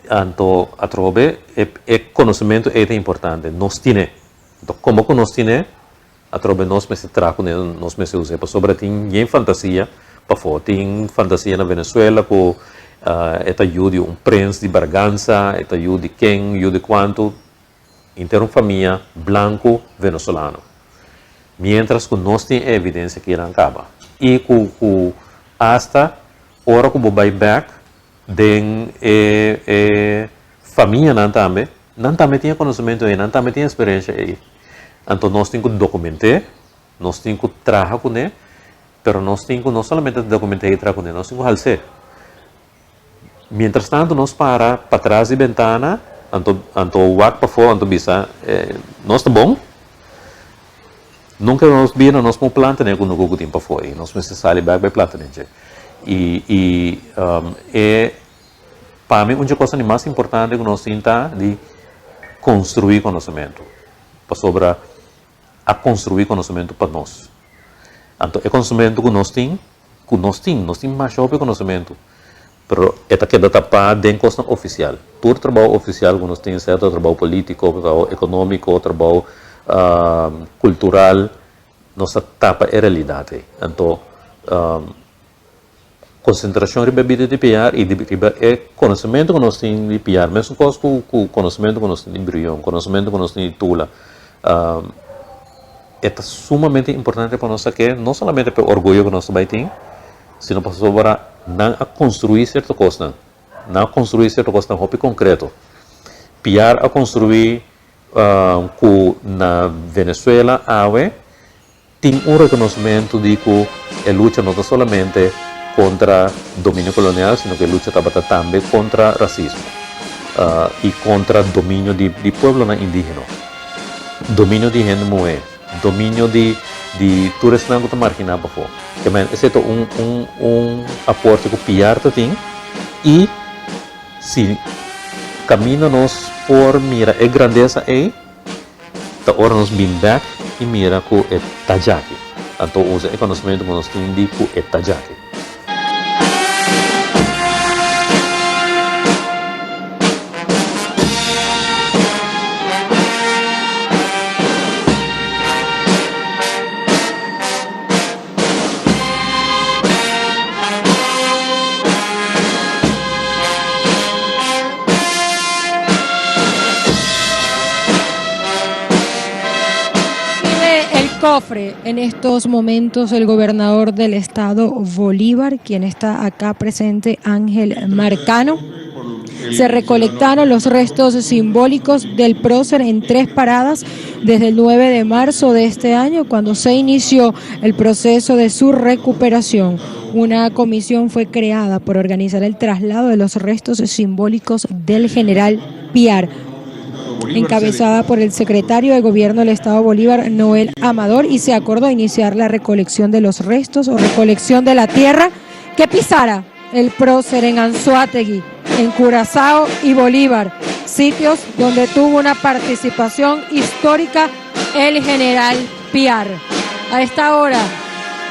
Anto atrobe e e konosementu ei ta importante. Nos tine. Anto komo ku nos tine, atrobe nos mester traha kuné, nos mester us'é pasobra tin yen fantasia pafó. Tin fantasia na Venezuela ku e ta yu di un prens di Braganza, e ta yu di ken, yu di kuantu. Henter un famia blanku venezolano. Mientras ku nos tin e evidensia ki nan kaba. I ku ku asta ora ku bo bai bek den e e famianan tambe, nan tambe tin e konosementu ei, nan tambe tin e eksperensia ei. Anto nos tin ku dokument'é, nos tin ku traha kuné, pero nos tin ku no solamente dokument'é i traha kuné, nos tin ku hals'é. Mientras tanto nos para patras di bentana anto anto wak pafó anto bisa nos ta bon nunca nos bira nos por planta den e kunuku ku tin pafó ei nos mester sali bek bai planta den dje i i e pa mi un dje kosa di mas importante ku nos tin ta di konstruí konosementu pasobra a konstruí konosementu pa nos anto e konosementu ku nos tin Ku nos tin, nos tin masha hopi konosementu, pero e ta keda tapá den kosnan ofisial. Tur trabou ofisial ku nos tin, sea ta trabou polítiko, trabou ekonómiko, trabou kultural, nos ta tapa e realidat ei. Anto, konsentrashon riba e bida di piar i riba e konosementu ku nos tin di piar, mesun kos ku konosementu ku nos tin di Brion, konosementu ku nos tin di Tula. E ta sumamente importante pa nos sa ke no solamente pa e orguyo ku nos ta bai tin, sino pasobra nan a konstruí sierto kosnan. Nan a konstruí sierto kosnan hopi konkreto. Piar a konstruí ku na Venezuela awe tin un rekonosmentu di ku e lucha no ta solamente kontra dominio kolonial, sino ku e lucha tabata tambe kontra rasismo i kontra dominio di pueblonan indígeno. Dominio di hende muhé, dominio di di tur esnan ku ta marginá pafó. Ke men esei ta un un un aporte ku piar ta tin i si kaminda nos por mira e grandesa ei ta ora nos bin bèk i mira ku e ta djaki. Anto usa e konosementu ku nos tin di ku e ta djaki. El. Cofre en estos momentos el gobernador del estado Bolívar, quien está acá presente, Ángel Marcano. Se recolectaron los restos simbólicos del prócer en tres paradas desde el 9 de marzo de este año, cuando se inició el proceso de su recuperación. Una comisión fue creada por organizar el traslado de los restos simbólicos del general Piar, encabezada por el secretario de Gobierno del Estado Bolívar, Noel Amador, y se acordó iniciar la recolección de los restos o recolección de la tierra que pisara el prócer en Anzoátegui, en Curazao y Bolívar, sitios donde tuvo una participación histórica el general Piar. A esta hora,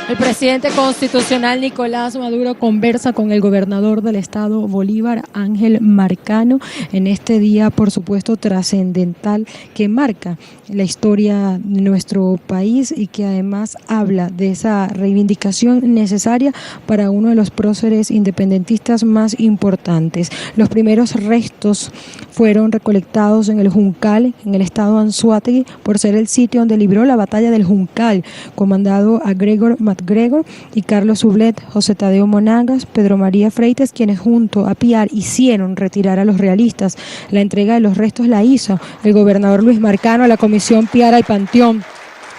el presidente constitucional Nicolás Maduro conversa con el gobernador del estado Bolívar, Ángel Marcano, en este día, por supuesto, trascendental que marca la historia de nuestro país y que además habla de esa reivindicación necesaria para uno de los próceres independentistas más importantes. Los primeros restos fueron recolectados en el Juncal, en el estado Anzoátegui, por ser el sitio donde libró la batalla del Juncal, comandado a Gregor MacGregor y Carlos Soublette, José Tadeo Monagas, Pedro María Freites, quienes junto a Piar hicieron retirar a los realistas. La entrega de los restos la hizo el gobernador Luis Marcano a la Comisión Piar al Panteón.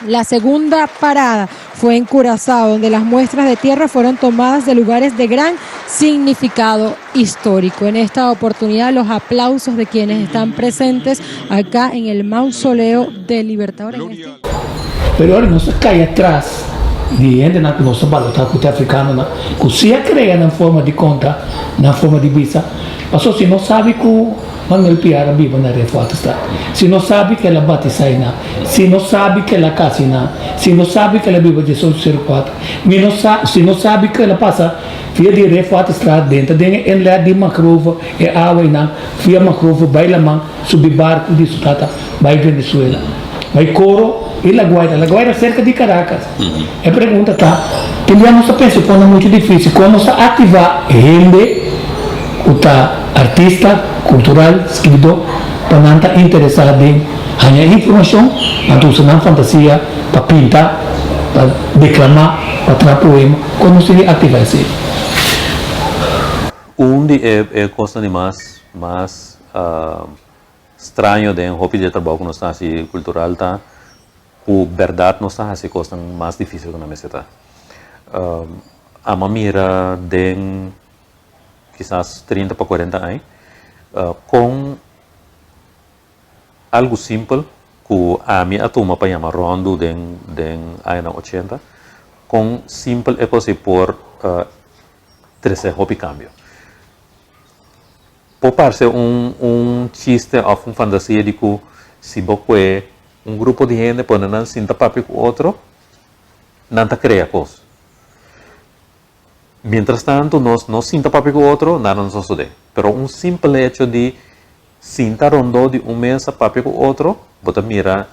La segunda parada fue en Curazao, donde las muestras de tierra fueron tomadas de lugares de gran significado histórico. En esta oportunidad, los aplausos de quienes están presentes acá en el mausoleo del Libertador. Pero ora nos kai atras di hendenan ku nos ta balotá ku ta afrikanonan ku si a krea nan forma di konta, nan forma di bisa. Paso si nos sabi ku Manuel Piar a biba na Refuaterstraat, si nos sabi ku el a batisá einan, si nos sabi ku el a kasa einan, si nos sabi ku el a biba 1804, mi no sa, si nos sabi ku el a pasa via di Refuaterstraat denter den e inlet di mangrove, e awa einan, via mangrove bai laman, subi barku di su tata bai Venezuela, bai Coro i La Guaira, La Guaira serka di Caracas. E pregunta ta, tin bia nos ta pensa ku no muchu difísil, kon nos ta aktivá hende ku ta artista, kultural, skibidó, pa nan ta interesá den haña informashon, nan ta usa nan fantasia pa pinta, pa deklamá, pa traha poema, kon nos tin di aktivá esei? Un di e kosnan di mas mas straño den hopi di e trabou ku nos ta hasi kultural ta ku bèrdat nos ta hasi kosnan mas difísil ku nan mester ta. Amo a mira den kisas 30 pa 40 aña kon algu simpel ku ami a tuma pa yama ròndu den den añanan 80, kon simpel e kos ei por trese hopi kambio. Por parse un un chiste òf un fantasia di ku si bo kue un grupo di hende pone nan sinta papia ku otro, nan ta krea kos. Mientras tanto nos no sinta papia ku otro, nada no sosodé. Pero un simpel hecho di sinta rondó di un mesa papia ku otro, bo ta mira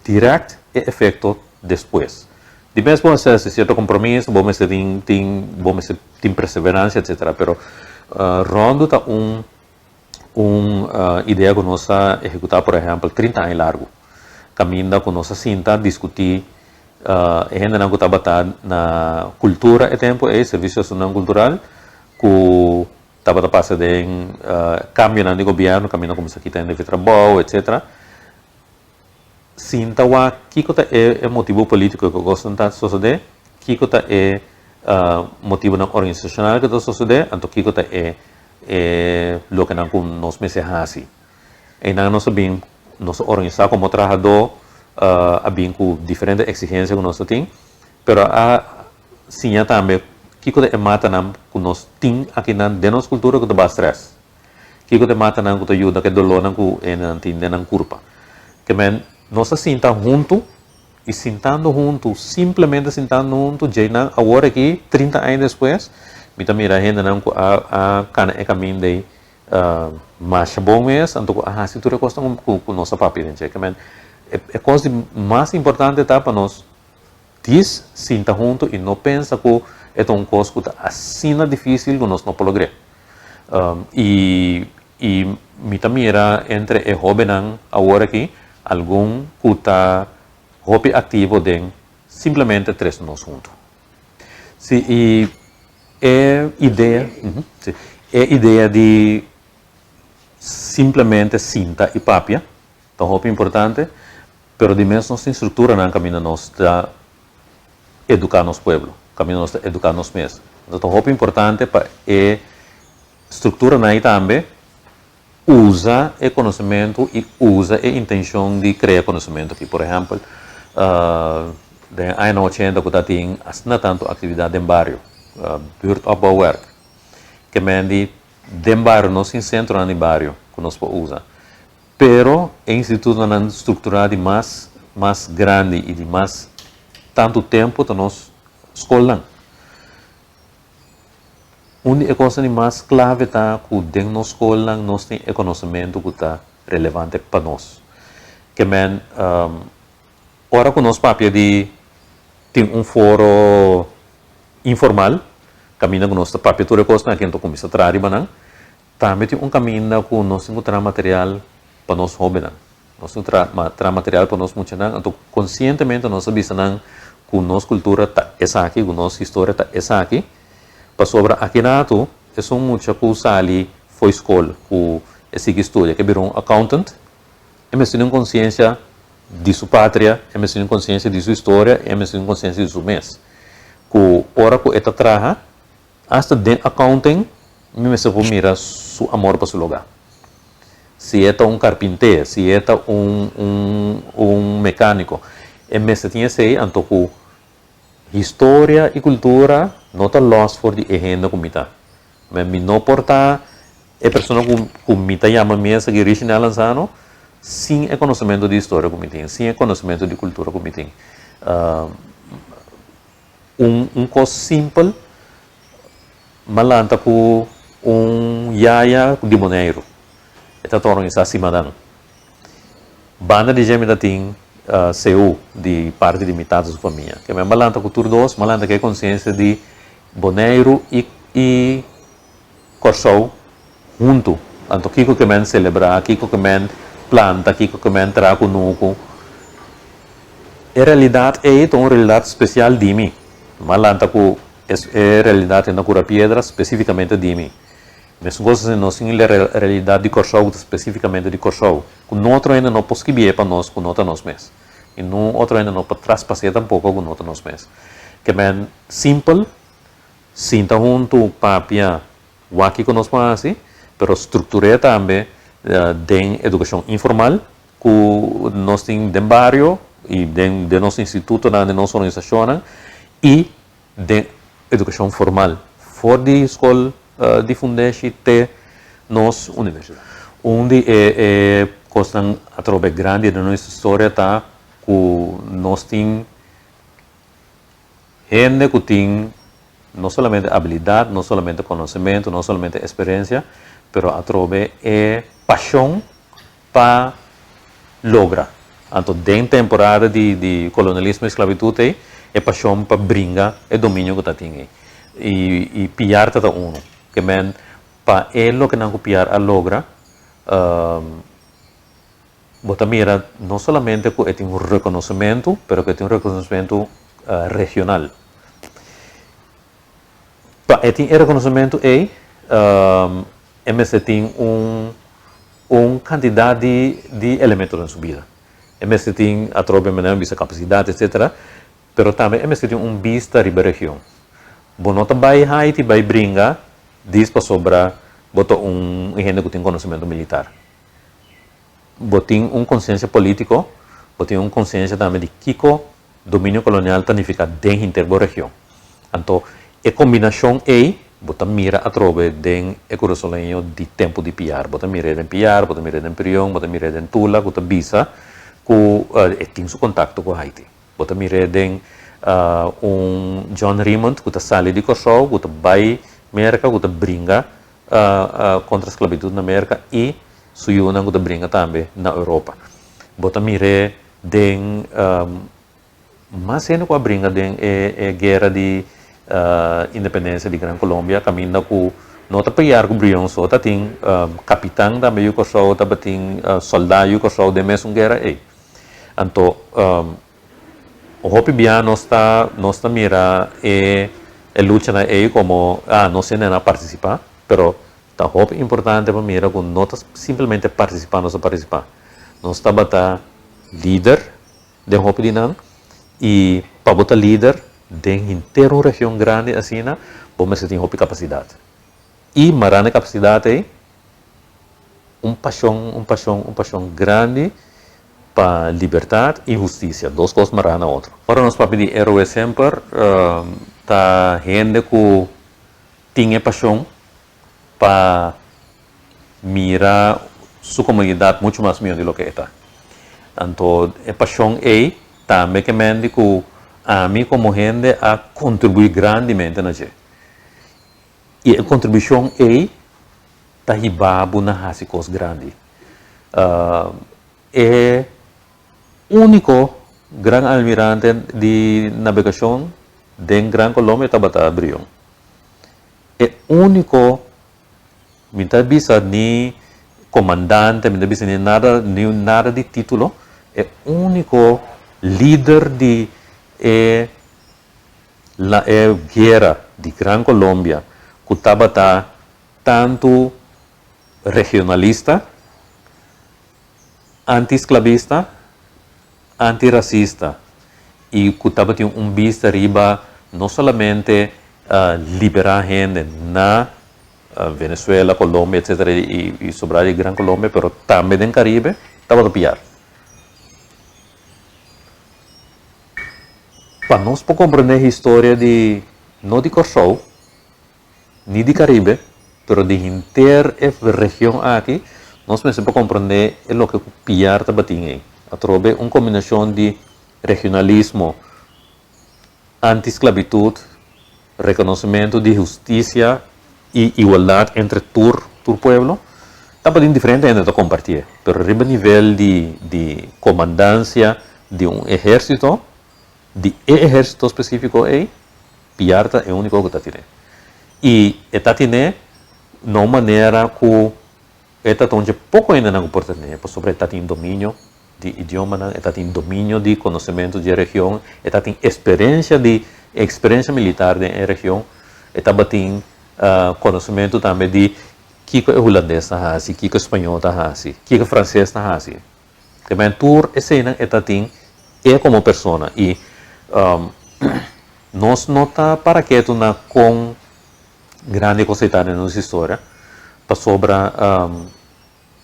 dirèkt e efekto despues. Di mes bo mester hasi sierto kompromiso, bo mester tin tin bo mester tin perseveransia etcetera, pero ròndu ta un un idea ku nos a ehekutá por ehèmpel 30 aña largu, kaminda ku nos a sinta diskutí e hendenan ku tabata na kultura e tempu ei, Servisio Asuntonan Kultural, ku tabata pasa den kambionan di gobièrnu, kaminda kuminsá kita hende fi trabou etcetera. Sinta wak kiko ta e motibu polítiko ku kosnan ta sosodé, kiko ta e motibunan organisashonal ku ta sosodé, anto kiko ta e e lokenan ku nos mester hasi. Einan nos a bin, nos a organisá komo trahadó, a bin ku diferente eksigensia ku nos ta tin, pero a siña tambe kiko ta e matanan ku nos tin akinan den nos kultura ku ta baha strès. Kiko ta e matanan ku ta yuda ku e dolónan ku hendenan tin den nan kurpa. Ke men nos a sinta huntu i sintando huntu, simplemente sintando huntu, djeinan awor aki, 30 aña despues, mi ta mira hendenan ku a a kana e kaminda ei masha bon mes, anto ku a hasi tur e kosnan ku nos a papia den dje. Ke men e kos di mas importante ta pa nos dis sinta huntu i no pensa ku e ta un kos ku ta asina difísil ku nos no por logr'é. I i mi ta mira entre e hóbennan awor aki algun ku ta hopi aktivo den. Simplemente trese nos huntu. Si, i e idea, si, e idea di simplemente sinta i papia ta hopi importante, pero di mes nos tin strukturanan kaminda nos ta eduká nos pueblo, kaminda nos ta eduká nos mes. Entonces ta hopi importante pa e strukturanan ei tambe usa e konosementu i usa e intenshon di krea konosementu aki. Por ehèmpel, den añanan ochenta ku ta tin asina tantu aktividat den bario, buurtopbouwwerk, ke men di den bario nos tin sentronan di bario ku nos por usa, pero e institutonan strukturá di mas mas grandi i di mas tantu tempu ta nos skolnan. Un di e kosnan di mas klave ta ku den nos skolnan nos tin e konosementu ku ta relevante pa nos. Ke men, ora ku nos papia di tin un foro informal, kaminda ku nos ta papia tur e kosnan aki anto kuminsá traha riba nan, tambe tin un kaminda ku nos tin ku traha material pa nos hóbennan. Nos tin ku traha material pa nos muchanan, anto konsientemente nos ta bisa nan ku nos kultura ta esaki, ku nos historia ta esaki, pasobra aki ratu esun mucha ku sali fo'i skol, ku e sigui studia, ke bira un accountant, e mester tin un konsiensia di su patria, e mester tin un konsiensia di su historia, e mester tin un konsiensia di su mes. Ku ora ku e ta traha, Asta den accounting mi mester por mira su amor pa su loga. Si e ta un carpinter, si e ta un un un mecanico, e mester tin esey anto cu historia y cultura no ta los for di e hende cu mi ta. Mi no por ta e persona cu cu mi ta yama mi esaki Richinel Lanzano sin e conocemento di historia cu mi tin, sin e conocemento di cultura cu mi tin. Un un kos simpel, m'a lanta ku un yaya di Boneiru. E ta organisá simadan. Banda di dje mi ta tin seu di parti di mi tata su famia. Ke men m'a lanta ku tur dos, m'a lanta ku e konsiensia di Boneiru i i Kòrsou huntu. Anto kiko ke men selebrá, kiko ke men planta, kiko ke men traha kunuku. E realidat ei ta un realidat spesial di mi. M'a lanta ku e realidat ei na Kura Piedra spesifikamente di mi. Mesun kos asina nos tin e realidat di Kòrsou ku ta spesifikamente di Kòrsou, ku no otro hende no por skibié pa nos ku no ta nos mes. I no otro hende no por traspas'é tampoko ku no ta nos mes. Ke men simpel Sinta huntu papia wak kiko nos por hasi, pero struktur'é tambe den edukashon informal ku nos tin den bario i den den nos institutonan, den nos organisashonnan i den edukashon formal for di skol di fundeshi te nos universidat. Un di e e kosnan atrobe grandi den nos historia ta ku nos tin Hende ku tin no solamente abilidat, no solamente konosementu, no solamente esperensia, pero atrobe e pashon pa logra. Anto den temporada di di kolonialismo i sklabitut ei, e pashon pa bringa e dominio ku ta tin ei. I i Piar ta ta unu. Ke men pa e lokenan ku Piar a logra, Bo ta mira no solamente ku e tin un rekonosementu, pero ku e tin un rekonosementu regional. Pa e tin e rekonosementu ei, e mester tin un un kantidat di di elemento den su bida. E mester tin atrobe manera mi bisa kapasidat etsetera, pero tambe e mester tin un bista riba e region. Bo no ta bai Haiti bai bringa dis pasobra bo ta un hende ku tin konosementu militar. Bo tin un konsiensia polítiko, bo tin un konsiensia tambe di kiko dominio kolonial ta nifiká den hinter bo region. Anto e kombinashon ei bo ta mira atrobe den e kurasoleño di tempu di Piar. Bo ta mir'é den Piar, bo ta mir'é den Prion, bo ta mir'é den Tula ku ta bisa ku e tin su kontakto ku Haiti. Bo ta mir'é den un John Remond ku ta sali di Kòrsou, ku ta bai Merka, ku ta bringa kontra sklabitut na Merka i su yunan ku ta bringa tambe na Europa. Bo ta mir'é den mas hende ku a bringa den e guera di independensia di Gran Colombia kaminda ku no ta pelear ku Brion so, ta tin kapitan tambe yu Kòrsou, tabatin sòldá yu Kòrsou den mesun guera ei. Anto. Hopi bia nos ta nos ta mira e e luchanan ei komo ah nos hende a partisipá, pero ta hopi importante pa mira ku no ta simplemente partisipá nos a partisipá. Nos tabata lider den hopi di nan i pa bo ta lider den henter un region grandi asina bo mester tin hopi kapasidat. I marana e kapasidat ei un pashon, un pashon, un pashon grandi pa libertat i hustisia, dos kos mará na otro. Ora nos papia di héroe semper ta hende ku tin e pashon pa mira su komunidat muchu mas mihó di loke e ta. Anto e pashon ei tambe ke mende ku ami komo hende a kontribuí grandimente na dje. I e kontribushon ei ta hiba bo na hasi kos grandi. E úniko gran almirante di nabegashon den Gran Colombia tabata Brion. E úniko, mi ta bisa ni komandante, mi ta bisa ni nada, ni nada di título, e úniko lider di e La e guera di Gran Colombia cu tabata tantu regionalista, anti-sclavista, anti-racista y cu tabatin un bista riba no solamente libera hende na Venezuela, Colombia, etcetera y sobra di Gran Colombia, pero tambe den Caribe, tabata piar. Pa nos por comprende historia di, no di Corsou, ni di Caribe, pero di henter e region aki, nos mester por comprende e loke cu Piar tabatin ey. Atrobe un combinacion di regionalismo, anti-sclavitud, reconocimento di husticia y igualdad entre tur tur pueblo, tabatin diferente hende ta compartié, pero riba nivel di di comandancia di un ehercito, di e ehercito specifico ey, Piar ta e unico cu ta tine. Y e ta tine na un manera cu e ta tonche poco hendenan cu por ta tine, pasobra e ta tin dominio di idiomanan, e ta tin dominio di conocemento di e region, e ta tin experiencia di experiencia militar den e region, e tabatin conocemento tambe di kico e hulandes ta haci, kico e spañol ta haci, kico e frances ta haci. Te men tur eseinan e ta tin e como persona y nos no ta para ketu na con grandi cos ei ta den nos historia pasobra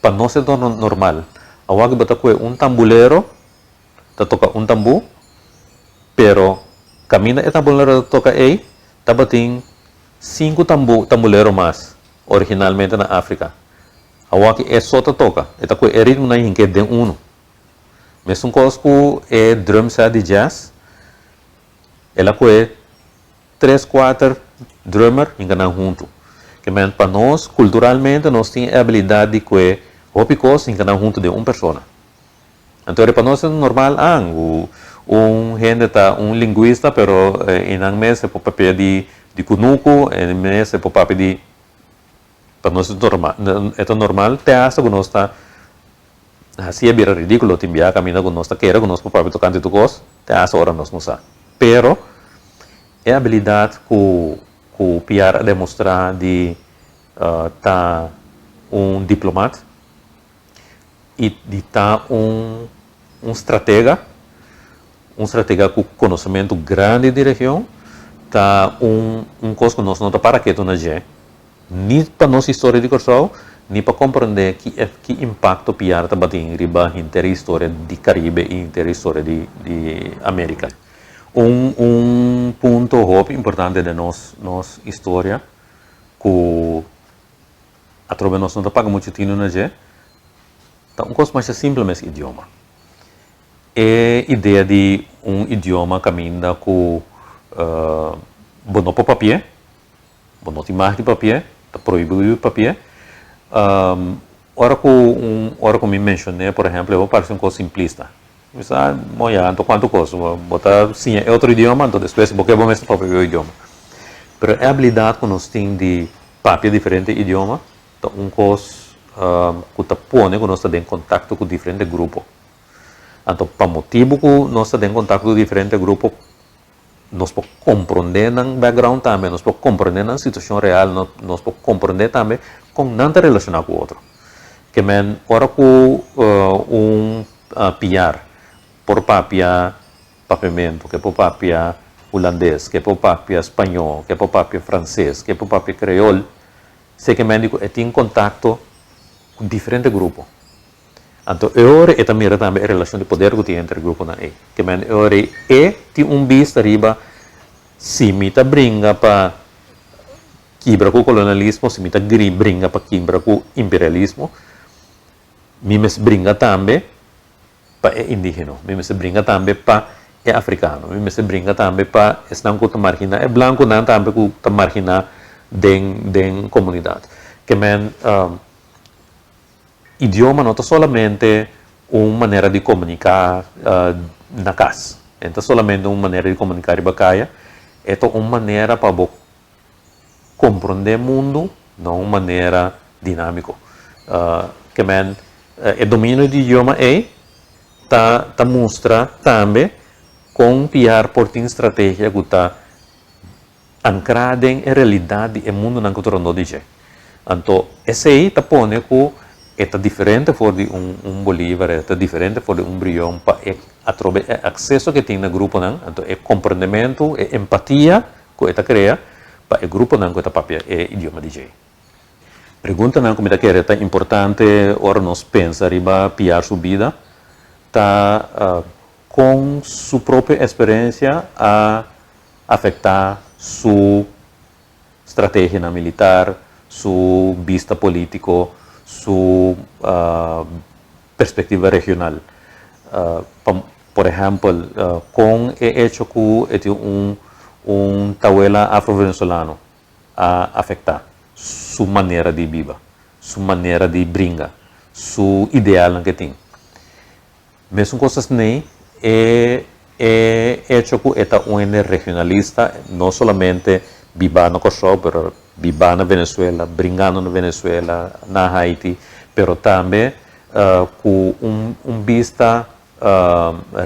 Pa nos e torna normal. Awor bo ta kue un tambulero ta toka un tambú, pero kaminda e tambulero ta toka ei tabatin sinku tambú tambulero mas originalmente na Afrika. Awor e so ta toka, e ta kue e ritmonan hink'é den unu. Mesun kos ku e drum set di jazz, el a kue tres kuater drummer hinka nan huntu. Ke men pa nos kulturalmente nos tin e abilidat di kue hopi kos hinka nan huntu den un persona. Anto pa nos e normal an ku un hende ta un linguista pero e nan mes e por papia di di kunuku, e mes e por papia di pa nos e normal e ta normal te hasta ku nos ta hasi a bira ridikulo tin bia kaminda ku nos ta kere ku nos por papia tokante tur kos te hasta ora nos no sa. Pero e abilidat ku ku Piar a demostrá di ta un diplomat i di ta un un stratega, un stratega ku konosementu grandi di region, ta un un kos ku nos no ta para ketu na dje, ni pa nos historia di Kòrsou, ni pa komprondé ki ki impakto Piar tabatin riba henter e historia di Karibe i henter e historia di di Amerika. Un un punto hopi importante den nos nos historia ku atrobe nos no ta paga muchu tinu na dje ta un kos masha simpel mes idioma. E idea di un idioma kaminda ku bo no por papi'é, bo no tin mag di papi'é, ta prohibido di papi'é. Ora ku un ora ku mi menshon'é por ehempel e por parse un kos simplista. Mi sa, bon ya, anto kuantu kos? Bo ta siña e otro idioma, anto despues bo ke bo mester papia e idioma. Pero e abilidat ku nos tin di papia diferente idioma ta un kos ku ta pone ku nos ta den kontakto ku diferente grupo. Anto pa motibu ku nos ta den kontakto ku diferente grupo, nos por komprondé nan background tambe, nos por komprondé nan situashon real, nos por komprondé tambe kon nan ta relashoná ku otro. Ke men ora ku un piar por papia papiamentu, ke por papia hulandes, ke por papia spañó, ke por papia franses, ke por papia kreol, se ke men di ku e tin kontakto ku diferente grupo. Anto e ora e ta mira tambe e relashon di poder ku tin entre e gruponan ei. Ke men e ora ei e tin un bista riba si mi ta bringa pa kibra ku kolonialismo, si mi ta bringa pa kibra ku imperialismo, mi mester bringa tambe pa e indigeno, mi mester bringa tambe pa e afrikano, mi mester bringa tambe pa esnan ku ta marginá, e blankunan tambe ku ta marginá den den komunidat. Ke men Idioma no ta solamente un manera di komuniká na kas. E no ta solamente un manera di komuniká riba kaya. E ta un manera pa bo komprondé mundu na un manera dinámiko. Ke men e dominio di idioma ei ta ta mustra tambe kon piar por tin strategia ku ta ankrá den e realidat di e mundunan ku ta rondó di dje. Anto esei ta pone ku e ta diferente for di un un Bolívar, e ta diferente for di un Brion pa e atrobe e akseso ku e tin na gruponan, anto e komprendementu, e empatia ku e ta krea pa e gruponan ku e ta papia e idioma di dje. Preguntanan ku mi ta kere ta importante ora nos pensa riba Piar su bida ta kon su propio eksperensia a afektá su strategianan militar, su bista polítiko, su perspektiva regional. Por ehèmpel, kon e echo ku e tin un un tawela afro-venezolano a afektá su manera di biba, su manera di bringa, su idealnan ku e tin. Mesun kos asnei e e echo ku e ta un hende regionalista, no solamente bibá na Kòrsou, pero bibá na Venezuela, bringando na Venezuela, na Haiti, pero tambe ku un un bista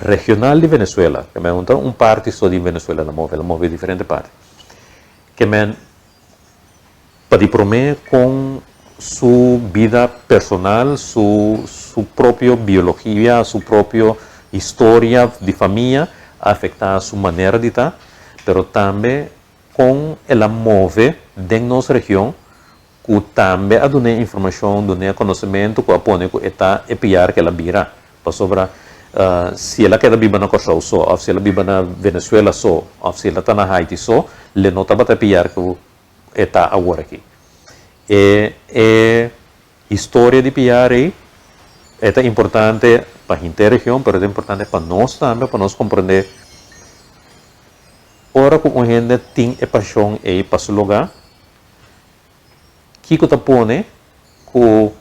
regional di Venezuela, ke men no ta un parti so di Venezuela el a move, el a move diferente parti. Ke men Pa di promé kon su bida personal, su su propio biologia, su propio historia di famia a afektá su manera di ta, pero tambe kon el a move den nos region ku tambe a dun'é informashon, dun'é konosementu ku a pone ku e ta e piar ku el a bira. Pasobra si el a keda biba na Kòrsou so òf si el a biba na Venezuela so òf si el a ta na Haiti so, le no tabata piar ku e ta awor aki. E e historia di piar ei e ta importante pa henter region pero e ta importante pa nos tambe pa nos komprende ora ku un hende tin e pashon ei pa su lugá kiko ta pone ku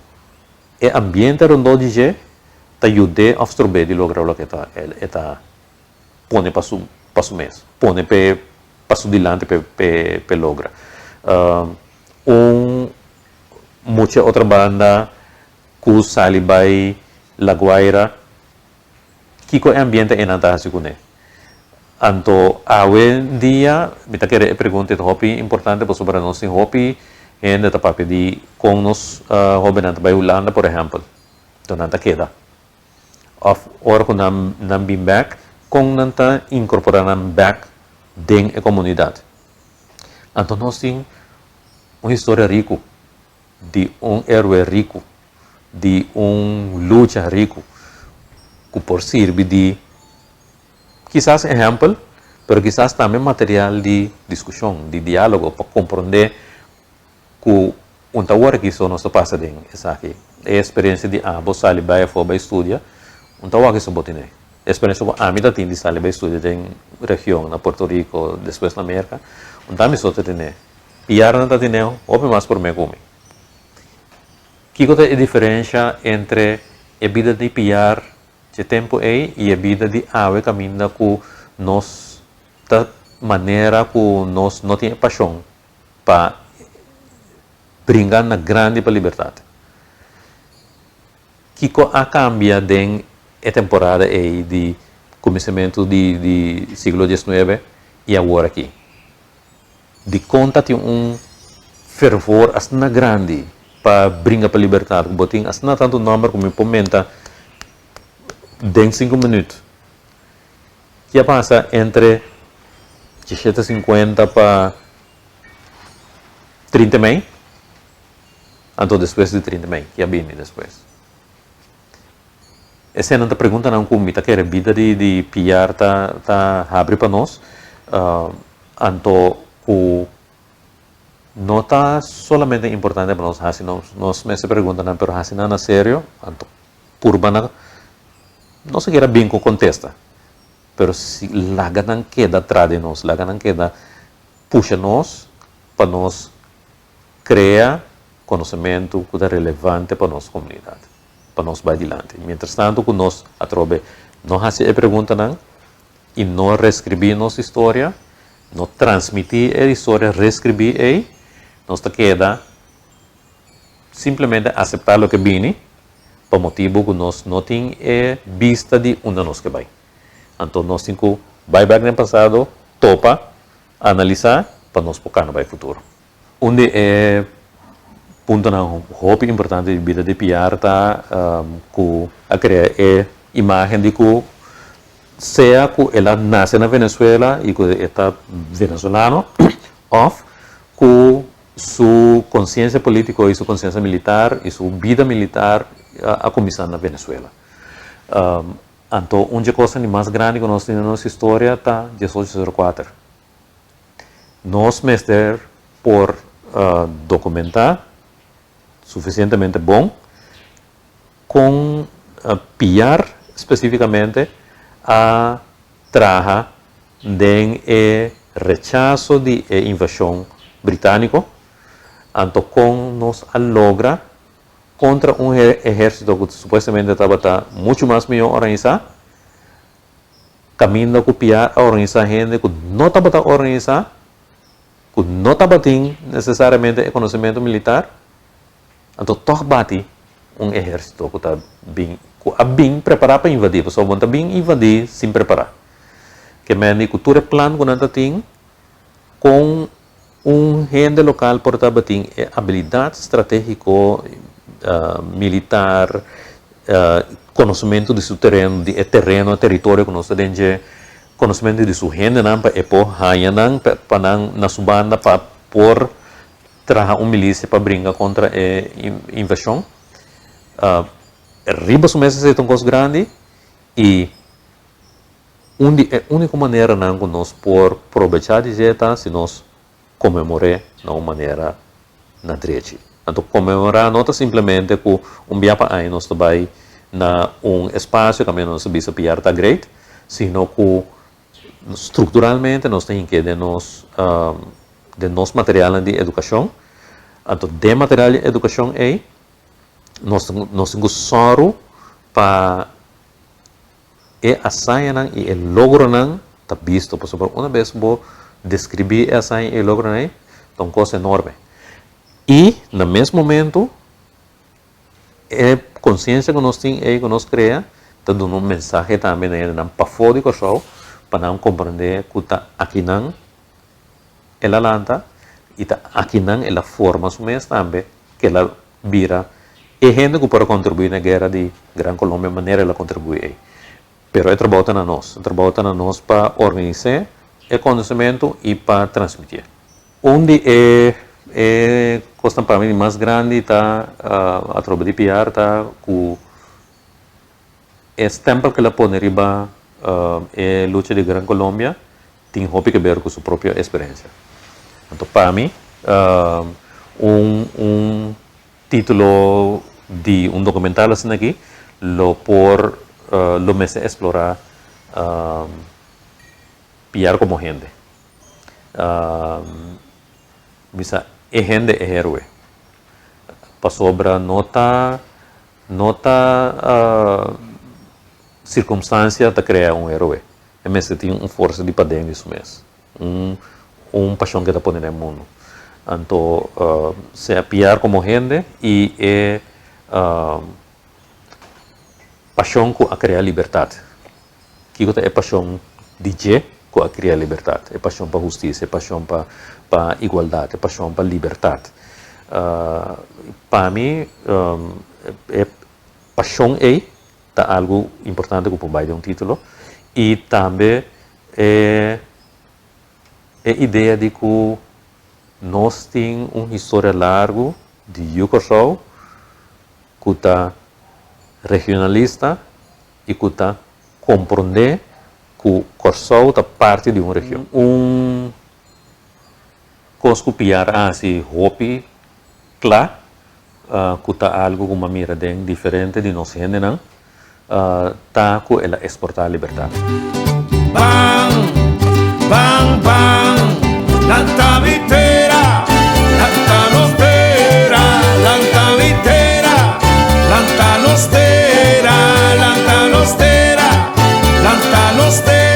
e ambiente rondó di dje ta yud'é òf strob'é di logra loke ta e ta pone pa su pa su mes, pone p'e pa su dilanti p'e p'e p'e logra. Un mucha otro banda ku sali bai La Guaira, kiko e ambiente einan ta hasi kuné? Anto awe dia mi ta kere e pregunta ei ta hopi importante pasobra nos tin hopi hende ta papia di kon nos hobennan ta bai Hulanda por ehèmpel, anto nan ta keda. Òf ora ku nan nan bin bèk, kon nan ta inkorporá nan bèk den e komunidat. Anto nos tin un historia riku di un héroe riku, di un lucha riku ku por sirbi di kisas ehèmpel, pero kisas tambe material di diskushon, di diálogo pa komprondé ku un ta wòrdu ki so nos ta pasa den esaki. E eksperensia di abo sali bai afó bai studia, un ta wòrdu ki so bo tene. E eksperensia ku ami ta tin di sali bai studia den region, na Puerto Rico, despues na Merka, un ta mi so ta tene. Piarnan ta tene hopi mas promé ku mi. Kiko ta e diferensha entre e bida di piar dje tempu ei i e bida di awe kaminda ku nos ta manera ku nos no tin e pashon pa bringa na grandi pa libertat? Kiko a kambia den E temporada ei di kuminsamentu di di siglo diesnuebe i awor aki. Dikon ta tin un fervor asina grandi pa bringa pa libertat ku bo tin asina tantu nòmber ku mi por menta den sinku minüt? Ki a pasa entre dieshete sinkuenta pa trinta mei? Anto despues di trinta mei, ki a bini despues? Eseinan ta preguntanan ku mi ta kere bida di di Piar ta ta habri pa nos. Anto ku no ta solamente importante pa nos hasi nos nos mester preguntanan pero hasi nan na serio anto purba na no sikiera bin ku kontesta pero si laga nan keda tra di nos laga nan keda pusha nos pa nos krea konosementu ku ta relevante pa nos komunidat, pa nos bai dilanti. Mientrastantu ku nos atrobe no hasi e preguntanan i no reskribí nos historia, no transmití e historia reskribí ei, nos ta keda simplemente aseptá loke bini pa motibu ku nos no tin e bista di unda nos ke bai. Anto nos tin ku bai bèk den pasado, topa, analisá pa nos por kana bai futuro. Un di e puntonan hopi importante di bida di Piar ta ku a krea e imagen di ku sea ku el a nase na Venezuela i ku e ta venezolano òf ku su konsiensia polítiko i su konsiensia militar i su bida militar a kuminsá na Venezuela. Anto un dje kosnan di mas grandi ku nos tin den nos historia ta diesocho sero kuater. Nos mester por dokumentá sufisientemente bon kon Piar spesífikamente a traha den e rechaso di e invashon britániko, anto kon nos a logra kontra un ehérsito ku supuestamente tabata muchu mas mihó organisá. Kaminda ku pia a organisá hende ku no tabata organisá, ku no tabatin nesesariamente e konosementu militar, anto tòg bati un ehérsito ku ta bin, ku a bin prepará pa invadí, pasobra bo no ta bin invadí sin prepará. Ke mende ku tur e plan ku nan ta tin, kon un hende lokal por tabatin e abilidat stratégiko, militar, konosementu di su tereno, di e tereno, e teritorio ku nos ta den dje, konosementu di su hendenan pa e por haña nan pa nan na su banda pa por traha un milisia pa bringa kontra e invashon. Riba su mes esei ta un kos grandi i un di e úniko maneranan ku nos por probechá di dje ta si nos konmemor'é na un manera na drechi. Anto konmemorá no ta simplemente ku un bia pa aña nos ta bai na un espasio kaminda nos ta bisa Piar ta great, sino ku strukturalmente nos ta hink'é den nos den nos materialnan di edukashon. Anto den material di edukashon ei nos nos tin ku sòru pa E hazañanan i e logronan ta bisto, pasobra una bes bo deskribí e hazaña i e logronan ei, ta un kos enorme. I na mes momentu, e konsiensia ku nos tin ei, ku nos krea, ta duna un mensahe tambe na hendenan pafó di Kòrsou, pa nan komprendé ku ta akinan el a lanta i ta akinan el a forma su mes tambe, ku el a bira e hende ku por a kontribuí na e guera di Gran Colombia manera el a kontribuí ei. Pero e trabou ta na nos. E trabou ta na nos pa organis'é e konosementu i pa transmitié. Un di e e kosnan pa mi di mas grandi ta atrobe di Piar ta ku e stèmpel ku el a pone riba e lucha di Gran Colombia tin hopi ke ber ku su propio esperensia. Anto pa mi un un titulo di un dokumental asina aki lo por lo mester esplorá Piar komo hende. Bisa e hende e héroe. Pasobra no ta no ta sirkumstansia ta krea un héroe. E mester tin un forsa di paden di su mes, un un pashon ke ta pone den mundu. Anto sea Piar komo hende i e Pashon ku a krea libertat. Kiko ta e pashon di dje ku a krea libertat? E pashon pa hustisia, e pashon pa pa igualdat, e pashon pa libertat. Pa mi e pashon ei ta algu importante ku por bai den un titulo i tambe e e idea di ku nos tin un historia largu di yu Kòrsou ku ta regionalista i ku ta komprondé ku Kòrsou ta parti di un region. Un kos ku Piar a hasi hopi kla ku ta algu ku m'a mira den diferente di nos hendenan ta ku el a esportá libertat. Ban, ban, ban, lanta mi tera, lanta nos tera, lanta mi tera, lanta nos tera, lanta nos tera, lanta nos tera.